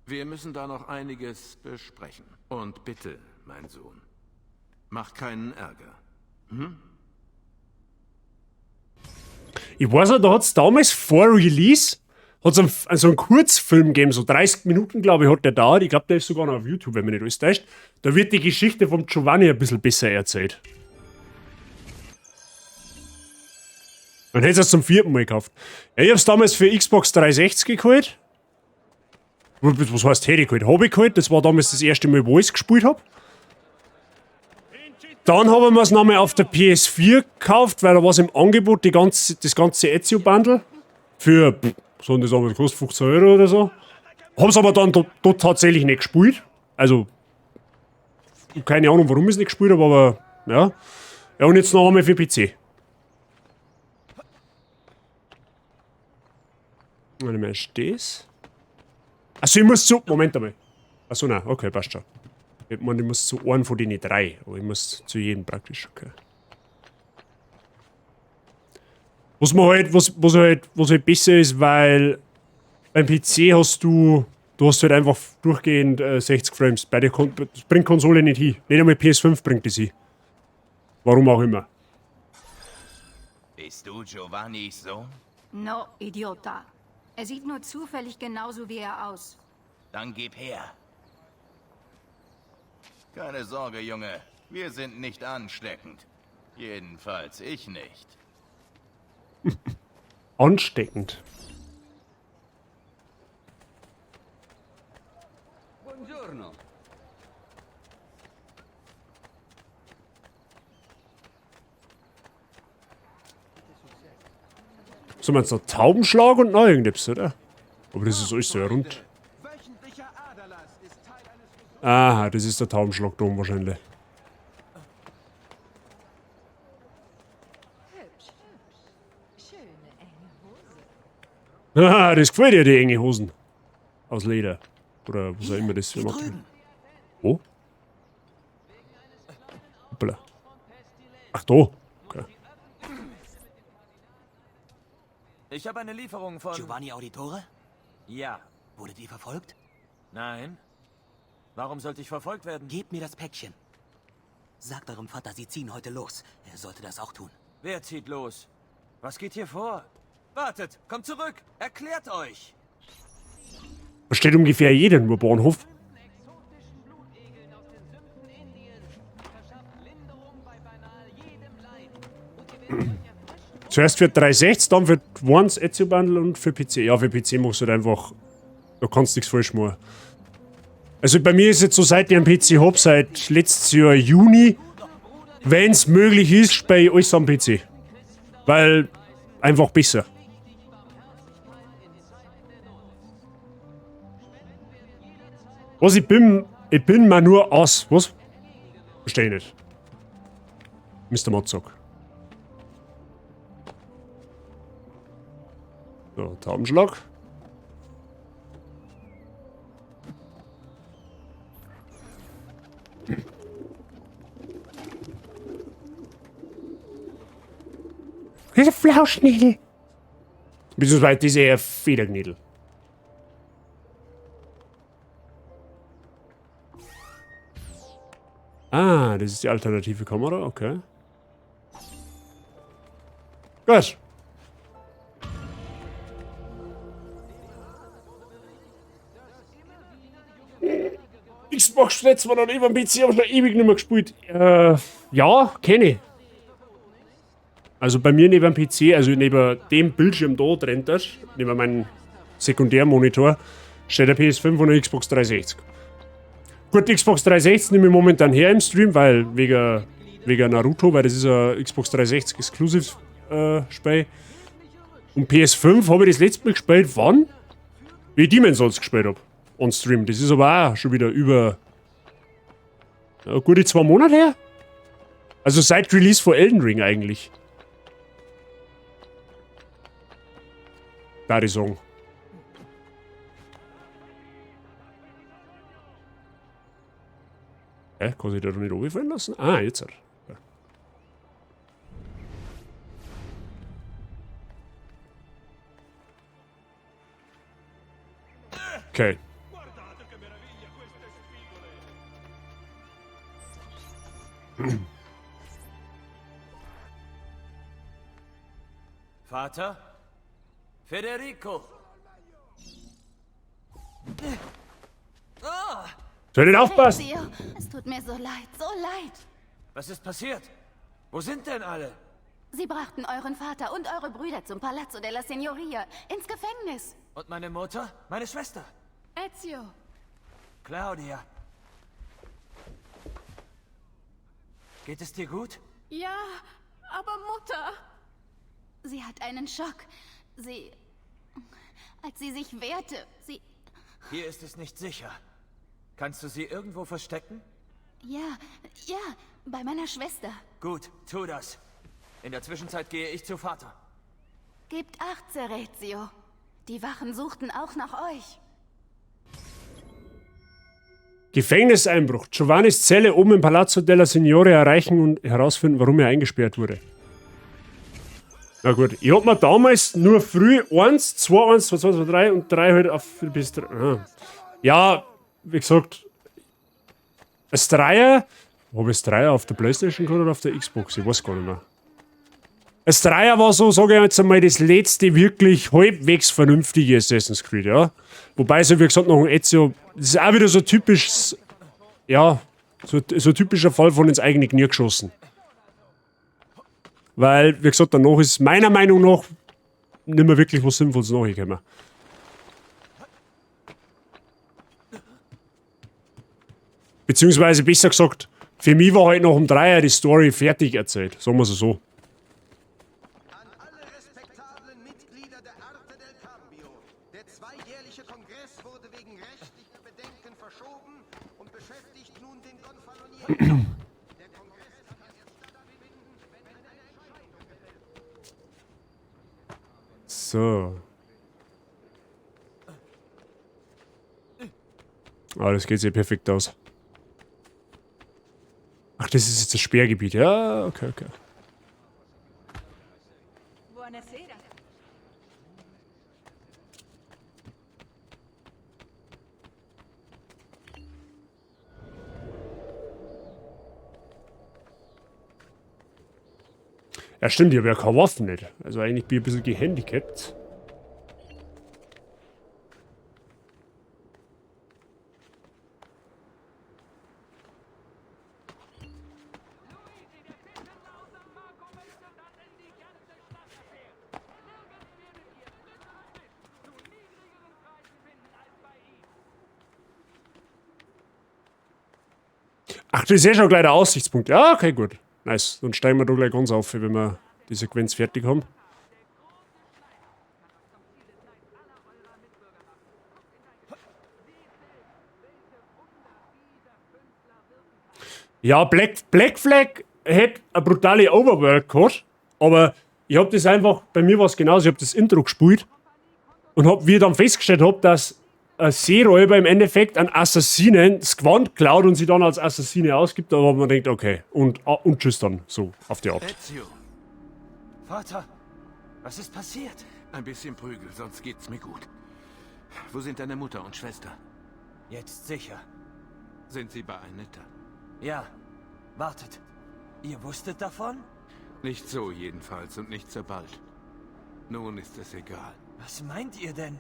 Wir müssen da noch einiges besprechen. Und bitte, mein Sohn, mach keinen Ärger. Hm? Ich weiß noch, da hat's damals vor Release hat's so einen Kurzfilm gegeben, so 30 Minuten, glaube ich, hat der dauert. Ich glaube, der ist sogar noch auf YouTube, wenn mich nicht alles täuscht. Da wird die Geschichte vom Giovanni ein bisschen besser erzählt. Dann hätte es zum vierten Mal gekauft. Ja, ich hab's damals für Xbox 360 geholt. Was heißt hätte ich geholt? Hab ich geholt. Das war damals das erste Mal, wo ich's gespielt hab. Dann haben wir es nochmal auf der PS4 gekauft, weil da war's im Angebot das ganze Ezio-Bundle. Für, pff, was hat das damals gekostet? 15 Euro oder so. Hab's aber dann dort tatsächlich nicht gespielt. Also, keine Ahnung, warum ich's nicht gespielt hab, aber ja. Ja, und jetzt noch einmal für PC. Warte mal, ist das? Achso, ich muss zu. Moment einmal. Achso, nein, okay, passt schon. Ich meine, ich muss zu einem von den drei, aber ich muss zu jedem praktisch, okay. Was man halt, was, was halt, was halt besser ist, weil beim PC hast du, du hast halt einfach durchgehend 60 Frames. Bei der Kon-, das bringt Konsole nicht hin. Nicht einmal PS5 bringt das hin. Warum auch immer. Bist du Giovannis Sohn? No, Idiota. Er sieht nur zufällig genauso wie er aus. Dann gib her. Keine Sorge, Junge. Wir sind nicht ansteckend. Jedenfalls ich nicht. Ansteckend. Buongiorno. So, meinst du Taubenschlag und noch irgendetwas, oder? Aber das ist alles so rund. Aha, das ist der Taubenschlag da oben wahrscheinlich. Ah, das gefällt dir, die enge Hosen. Aus Leder. Oder was auch immer das für Material. Wo? Hoppala. Ach, da. Okay. Ich habe eine Lieferung von Giovanni Auditore? Ja. Wurdet ihr verfolgt? Nein. Warum sollte ich verfolgt werden? Gebt mir das Päckchen. Sagt eurem Vater, sie ziehen heute los. Er sollte das auch tun. Wer zieht los? Was geht hier vor? Wartet, kommt zurück! Erklärt euch! Versteht ungefähr jeder nur Bahnhof. Zuerst für 360, dann für Ones Ezio Bundle und für PC. Ja, für PC machst du halt einfach. Da kannst du nichts falsch machen. Also bei mir ist jetzt so, seit ich einen PC hab, seit letztes Jahr Juni, wenn's möglich ist, spiel ich alles am PC. Weil einfach besser. Was, ich bin mal nur aus. Was? Versteh ich nicht. Mister Motzok. So, Taubenschlag. Diese Flauschnägel. Beziehungsweise diese eher Federknädel. Ah, das ist die alternative Kamera, okay. Gut. Xbox letztes Mal noch über dem PC, hab ich noch ewig nicht mehr gespielt. Ja, kenn ich. Also bei mir neben dem PC, also neben dem Bildschirm da drin, das, neben meinem Sekundärmonitor, steht der PS5 und eine Xbox 360. Gut, die Xbox 360 nehme ich momentan her im Stream, weil wegen Naruto, weil das ist ein Xbox 360 Exclusive Spiel. Und PS5 habe ich das letzte Mal gespielt, wann? Wie ich Demon's Souls gespielt hab. On Stream. Das ist aber auch schon wieder über, ja, gute 2 Monate her. Also seit Release von Elden Ring eigentlich. Da die Song. Hä? Kann sich da doch nicht runterfallen lassen? Ah, jetzt halt. Ja. Okay. Vater? Federico! Soll ich nicht aufpassen? Ezio, es tut mir so leid, so leid. Was ist passiert? Wo sind denn alle? Sie brachten euren Vater und eure Brüder zum Palazzo della Signoria, ins Gefängnis. Und meine Mutter? Meine Schwester? Ezio! Claudia. Geht es dir gut? Ja, aber Mutter! Sie hat einen Schock. Sie... Als sie sich wehrte, sie... Hier ist es nicht sicher. Kannst du sie irgendwo verstecken? Ja, ja, bei meiner Schwester. Gut, tu das. In der Zwischenzeit gehe ich zu Vater. Gebt acht, Serezio. Die Wachen suchten auch nach euch. Gefängniseinbruch. Giovannis Zelle oben im Palazzo della Signoria erreichen und herausfinden, warum er eingesperrt wurde. Na gut, ich hab mir damals nur früh 1, 2, 1, 2, 2, 2, 3 und 3 halt auf bis 3. Ah. Ja, wie gesagt, das Dreier, hab ich das Dreier auf der Playstation gehabt oder auf der Xbox? Ich weiß gar nicht mehr. Das Dreier war so, sage ich jetzt einmal, das letzte wirklich halbwegs vernünftige Assassin's Creed, ja. Wobei, so wie gesagt, noch ein Ezio, das ist auch wieder so typisch, ja, so typischer Fall von ins eigene Knie geschossen. Weil, wie gesagt, danach ist meiner Meinung nach nicht mehr wirklich was Sinnvolles nachgekommen. Beziehungsweise, besser gesagt, für mich war halt nach dem Dreier die Story fertig erzählt. Sagen wir es so. An alle respektablen Mitglieder der Arte del Cambio. Der zweijährliche Kongress wurde wegen rechtlicher Bedenken verschoben und beschäftigt nun den Gonfalonier. Der Kongress kann erst stattfinden, wenn eine Entscheidung gefällt wird. So. Ah, das geht sich perfekt aus. Ach, das ist jetzt das Sperrgebiet. Ja, okay, okay. Buonasera. Ja, stimmt, ich habe ja keine Waffen nicht. Also eigentlich bin ich ein bisschen gehandicapt. Ach, das ist ja schon gleich der Aussichtspunkt. Ja, okay, gut. Nice. Dann steigen wir da gleich ganz auf, wenn wir die Sequenz fertig haben. Ja, Black Flag hätte eine brutale Overworld gehabt, aber ich hab das einfach, bei mir war's genauso, ich hab das Intro gespielt und hab, wie ich dann festgestellt hab, dass ein Seeräuber im Endeffekt an Assassinen das Gewand klaut und sie dann als Assassine ausgibt, aber man denkt, okay, und tschüss dann, so, auf die Art. Ezio. Vater, was ist passiert? Ein bisschen Prügel, sonst geht's mir gut. Wo sind deine Mutter und Schwester? Jetzt sicher. Sind sie bei Anetta? Ja. Wartet. Ihr wusstet davon? Nicht so jedenfalls und nicht so bald. Nun ist es egal. Was meint ihr denn?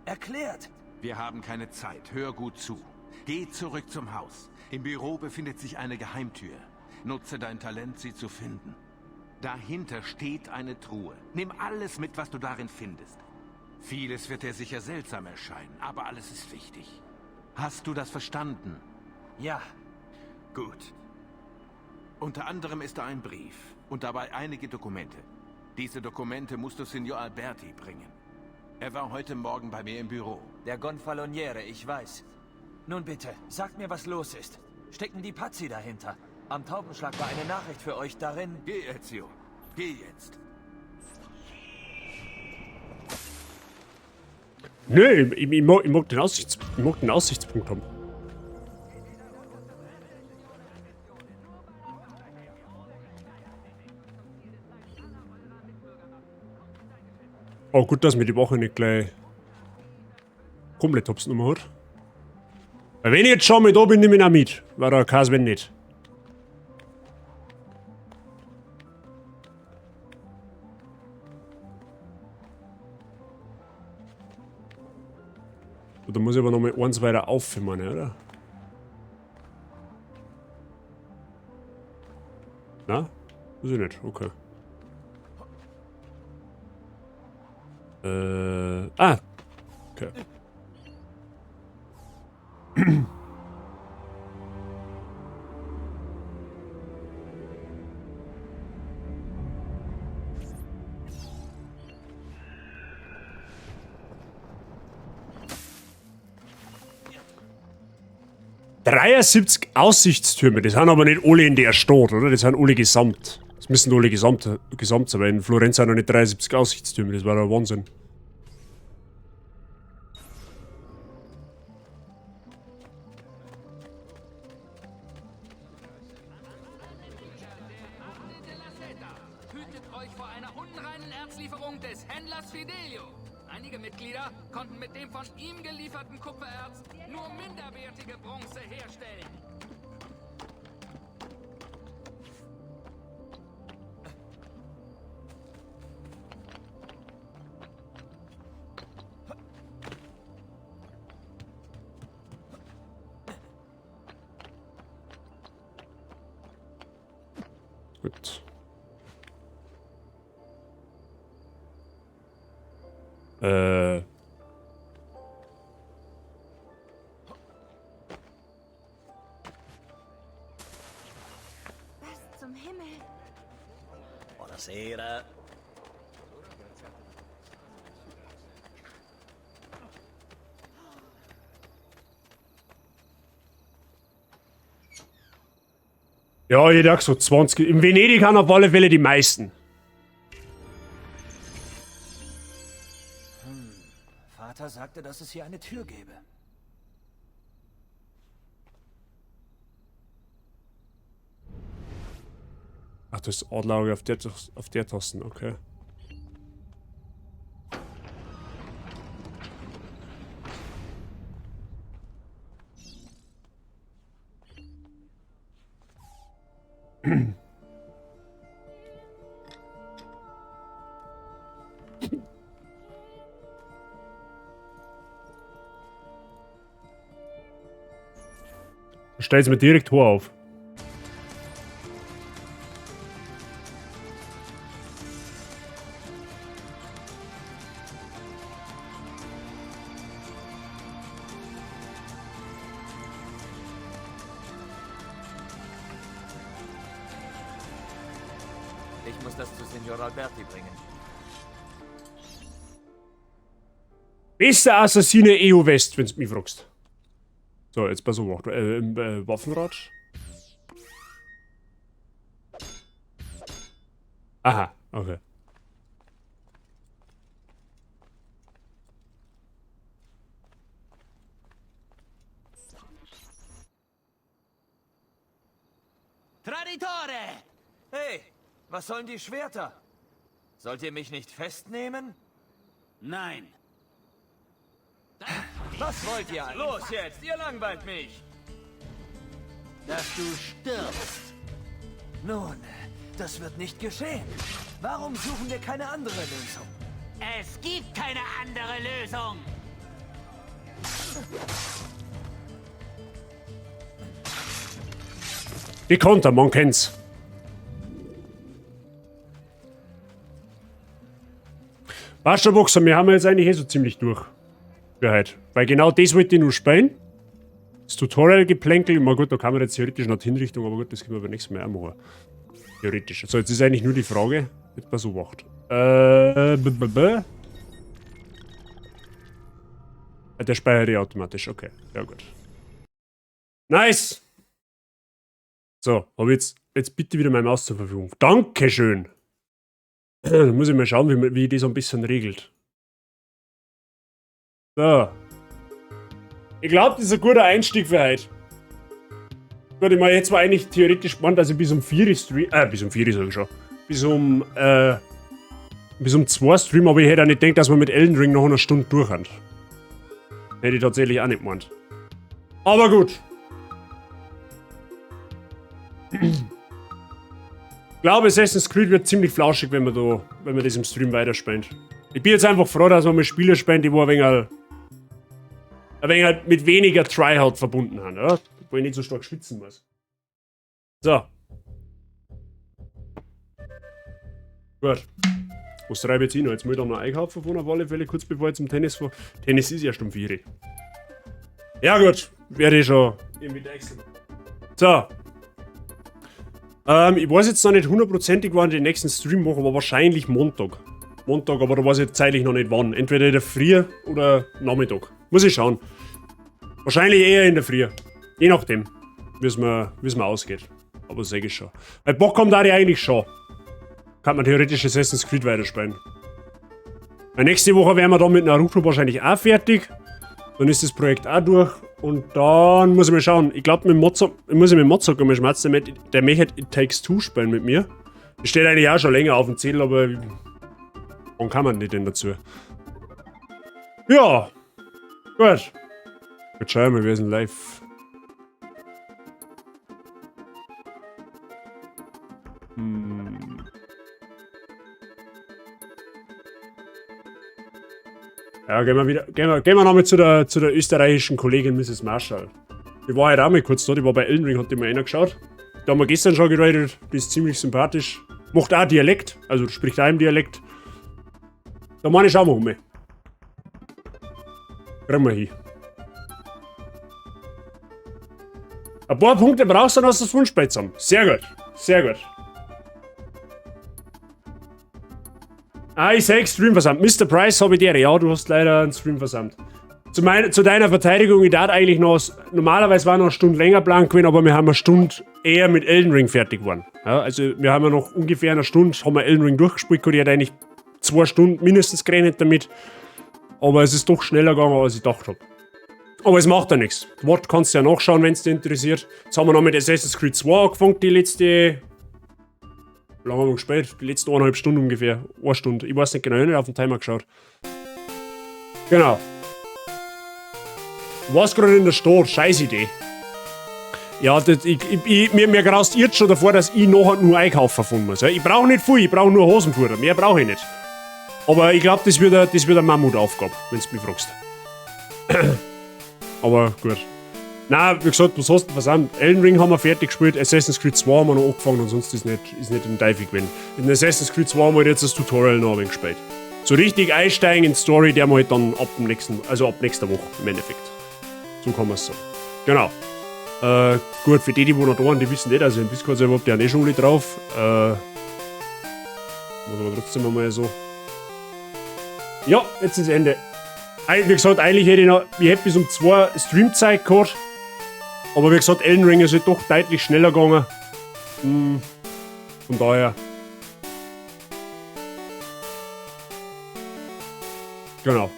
Erklärt! Wir haben keine Zeit. Hör gut zu. Geh zurück zum Haus. Im Büro befindet sich eine Geheimtür. Nutze dein Talent, sie zu finden. Dahinter steht eine Truhe. Nimm alles mit, was du darin findest. Vieles wird dir sicher seltsam erscheinen, aber alles ist wichtig. Hast du das verstanden? Ja. Gut. Unter anderem ist da ein Brief und dabei einige Dokumente. Diese Dokumente musst du Signor Alberti bringen. Er war heute Morgen bei mir im Büro. Der Gonfaloniere, ich weiß. Nun bitte, sagt mir, was los ist. Stecken die Pazzi dahinter? Am Taubenschlag war eine Nachricht für euch darin. Geh, Ezio. Geh jetzt. Nö, ich mag den Aussichtspunkt haben. Oh, gut, dass mir die Woche nicht gleich komplett hops genommen hat. Weil wenn ich jetzt schon mal da bin, nehme ich ihn auch mit. Weil da kein Sven nicht. Und da muss ich aber noch mal eins weiter aufhören, oder? Na? Muss ich nicht, okay. Ah. Okay. 73 Aussichtstürme, das sind aber nicht alle in der Stadt, oder? Das sind alle gesamt. Das müssen alle gesamt sein, weil in Florenz sind noch nicht 73 Aussichtstürme, das war der Wahnsinn. Hütet euch vor einer unreinen Erzlieferung des Händlers Fidelio. Einige Mitglieder konnten mit dem von ihm gelieferten Kupfererz nur minderwertige Bronze herstellen. Gut. Was zum Himmel? Buonasera. Ja, ich hätte auch gesagt 20. In Venedig haben auf alle Fälle die meisten. Vater sagte, dass es hier eine Tür gäbe. Ach, das ist Adlerauge auf der Tasten, okay. Stell's mir direkt hoch auf. Ich muss das zu Signor Alberti bringen. Bester Assassine EU West, wenn's mich fragst. So, jetzt pass auf. Waffenratsch. Aha, okay. Traditore! Hey, was sollen die Schwerter? Sollt ihr mich nicht festnehmen? Nein. Was wollt ihr? Los jetzt, ihr langweilt mich! Dass du stirbst. Nun, das wird nicht geschehen. Warum suchen wir keine andere Lösung? Es gibt keine andere Lösung! Die Konter, man kennt's. Passt schon, Boxer, wir haben jetzt eigentlich eh so ziemlich durch. Für heute. Weil genau das wollte ich nur spielen. Das Tutorial-Geplänkel, na gut, da kann man jetzt theoretisch noch die Hinrichtung, aber gut, das können wir beim nächsten Mal auch machen. Theoretisch. So, jetzt ist eigentlich nur die Frage, wird man so macht. Der speichert eh automatisch, okay. Ja, gut. Nice! So, hab ich jetzt bitte wieder meine Maus zur Verfügung. Dankeschön! Da muss ich mal schauen, wie ich das ein bisschen regelt. So. Ich glaub, das ist ein guter Einstieg für heute. Gut, ich meine, jetzt war eigentlich theoretisch spannend, dass ich bis um 4 stream, bis um 4 sag ich schon. Bis um 2 stream, aber ich hätte auch nicht gedacht, dass wir mit Elden Ring noch eine Stunde durch haben. Hätte ich tatsächlich auch nicht gemeint. Aber gut. Ich glaube, Assassin's Creed wird ziemlich flauschig, wenn wir das im Stream weiterspielen. Ich bin jetzt einfach froh, dass wir mal Spiele spielen, die wo ein wenig halt mit weniger Tryhard verbunden haben, oder? Wo ich nicht so stark schwitzen muss. So. Gut. Was treibe ich jetzt hin? Jetzt muss ich da noch einkaufen fahren auf alle Fälle, kurz bevor ich zum Tennis fahre. Tennis ist erst um 4. Ja gut, werde ich schon irgendwie deichseln. So. Ich weiß jetzt noch nicht hundertprozentig, wann ich den nächsten Stream mache, aber wahrscheinlich Montag. Montag, aber da weiß ich zeitlich noch nicht wann. Entweder in der Früh oder Nachmittag. Muss ich schauen. Wahrscheinlich eher in der Früh. Je nachdem, wie es mir ausgeht. Aber sag ich schon. Weil Bock kommt da eigentlich schon. Kann man theoretisch Assassin's Creed weiterspielen. Weil nächste Woche wären wir dann mit Naruto wahrscheinlich auch fertig. Dann ist das Projekt auch durch. Und dann muss ich mal schauen. Ich glaube, mit Mozart, ich muss mit Mozart mal schmerzen. Der möchte It Takes Two spielen mit mir. Das steht eigentlich auch schon länger auf dem Zettel, aber wann kann man nicht denn dazu? Ja. Gut. Gut, schauen wir, wir sind live. Ja, gehen wir wieder, gehen wir nochmal zu der österreichischen Kollegin Mrs. Marshall. Die war heute auch mal kurz da, die war bei Elden Ring, hat die mal reingeschaut. Da haben wir gestern schon geredet, die ist ziemlich sympathisch. Macht auch Dialekt, also spricht auch im Dialekt. Da meine ich auch mal um. Kriegen wir hin. Ein paar Punkte brauchst du dann aus das Wunschbett zusammen. Sehr gut, sehr gut. Ah, ich seh Stream versammelt. Mr. Price habe ich dir. Ja, du hast leider einen Stream versammelt. Zu deiner Verteidigung, ich darf eigentlich noch. Normalerweise war noch eine Stunde länger plan gewesen, aber wir haben eine Stunde eher mit Elden Ring fertig geworden. Ja, also wir haben ja noch ungefähr eine Stunde, haben wir Elden Ring durchgespielt, ich hätte eigentlich 2 Stunden mindestens gerechnet damit. Aber es ist doch schneller gegangen, als ich gedacht habe. Aber es macht ja nichts. Wort kannst du ja nachschauen, wenn es dich interessiert. Jetzt haben wir noch mit Assassin's Creed 2 angefangen, die letzte. Wie lange haben wir gespielt? Die letzten 1,5 Stunden ungefähr. 1 Stunde. Ich weiß nicht genau, ich habe nicht auf den Timer geschaut. Genau. Du warst gerade in der Stadt. Scheiß Idee. Ja, das, mir graust jetzt schon davor, dass ich nachher nur einkaufen fahren muss. Ich brauche nicht viel, ich brauche nur Hosenfutter. Mehr brauche ich nicht. Aber ich glaube, das wird eine Mammutaufgabe, wenn du mich fragst. Aber gut. Na, wie gesagt, was hast du versammelt? Elden Ring haben wir fertig gespielt, Assassin's Creed 2 haben wir noch angefangen und sonst ist nicht ein Teufel gewesen. In Assassin's Creed 2 haben wir jetzt das Tutorial noch ein wenig gespielt. So richtig einsteigen in die Story, der wir halt dann ab dem nächsten, also ab nächster Woche im Endeffekt. So kann man es sagen. Genau. Gut, für die, die noch da waren, die wissen nicht, also im Discord selber habt ihr ja eh schon alle drauf. Muss aber trotzdem einmal so. Ja, jetzt ist Ende. Wie gesagt, eigentlich hätte ich noch, ich hätte bis um 2 Streamzeit gehabt. Aber wie gesagt, Elden Ring ist halt doch deutlich schneller gegangen. Von daher. Genau.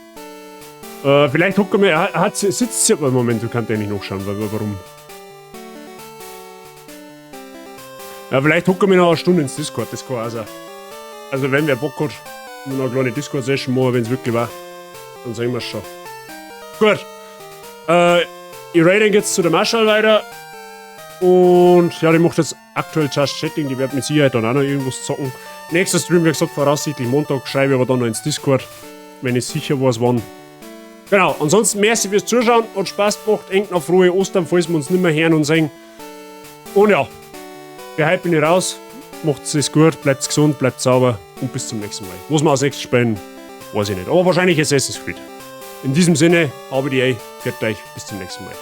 Vielleicht hocken wir. Sitzt sie aber im Moment, du kannst ja nicht nachschauen, weil warum. Ja, vielleicht hocken wir noch eine Stunde ins Discord, das kann auch sein. Also wenn wer Bock hat, noch eine kleine Discord-Session machen, wenn es wirklich war. Dann sehen wir es schon. Gut. Ich rate jetzt zu der Marshall weiter. Und ja, die macht jetzt aktuell Just Chatting. Die wird mit Sicherheit dann auch noch irgendwas zocken. Nächster Stream, wie gesagt, voraussichtlich Montag. Schreibe ich aber dann noch ins Discord, wenn ich sicher weiß, wann. Genau, ansonsten merci fürs Zuschauen. Hat Spaß gemacht. Engt noch frohe Ostern, falls wir uns nicht mehr hören und sehen. Und ja, für heute bin ich raus. Macht es gut, bleibt gesund, bleibt sauber und bis zum nächsten Mal. Was wir als nächstes spielen, weiß ich nicht. Aber wahrscheinlich Assassin's Creed. In diesem Sinne, habe die Ehre, pfiat euch, bis zum nächsten Mal.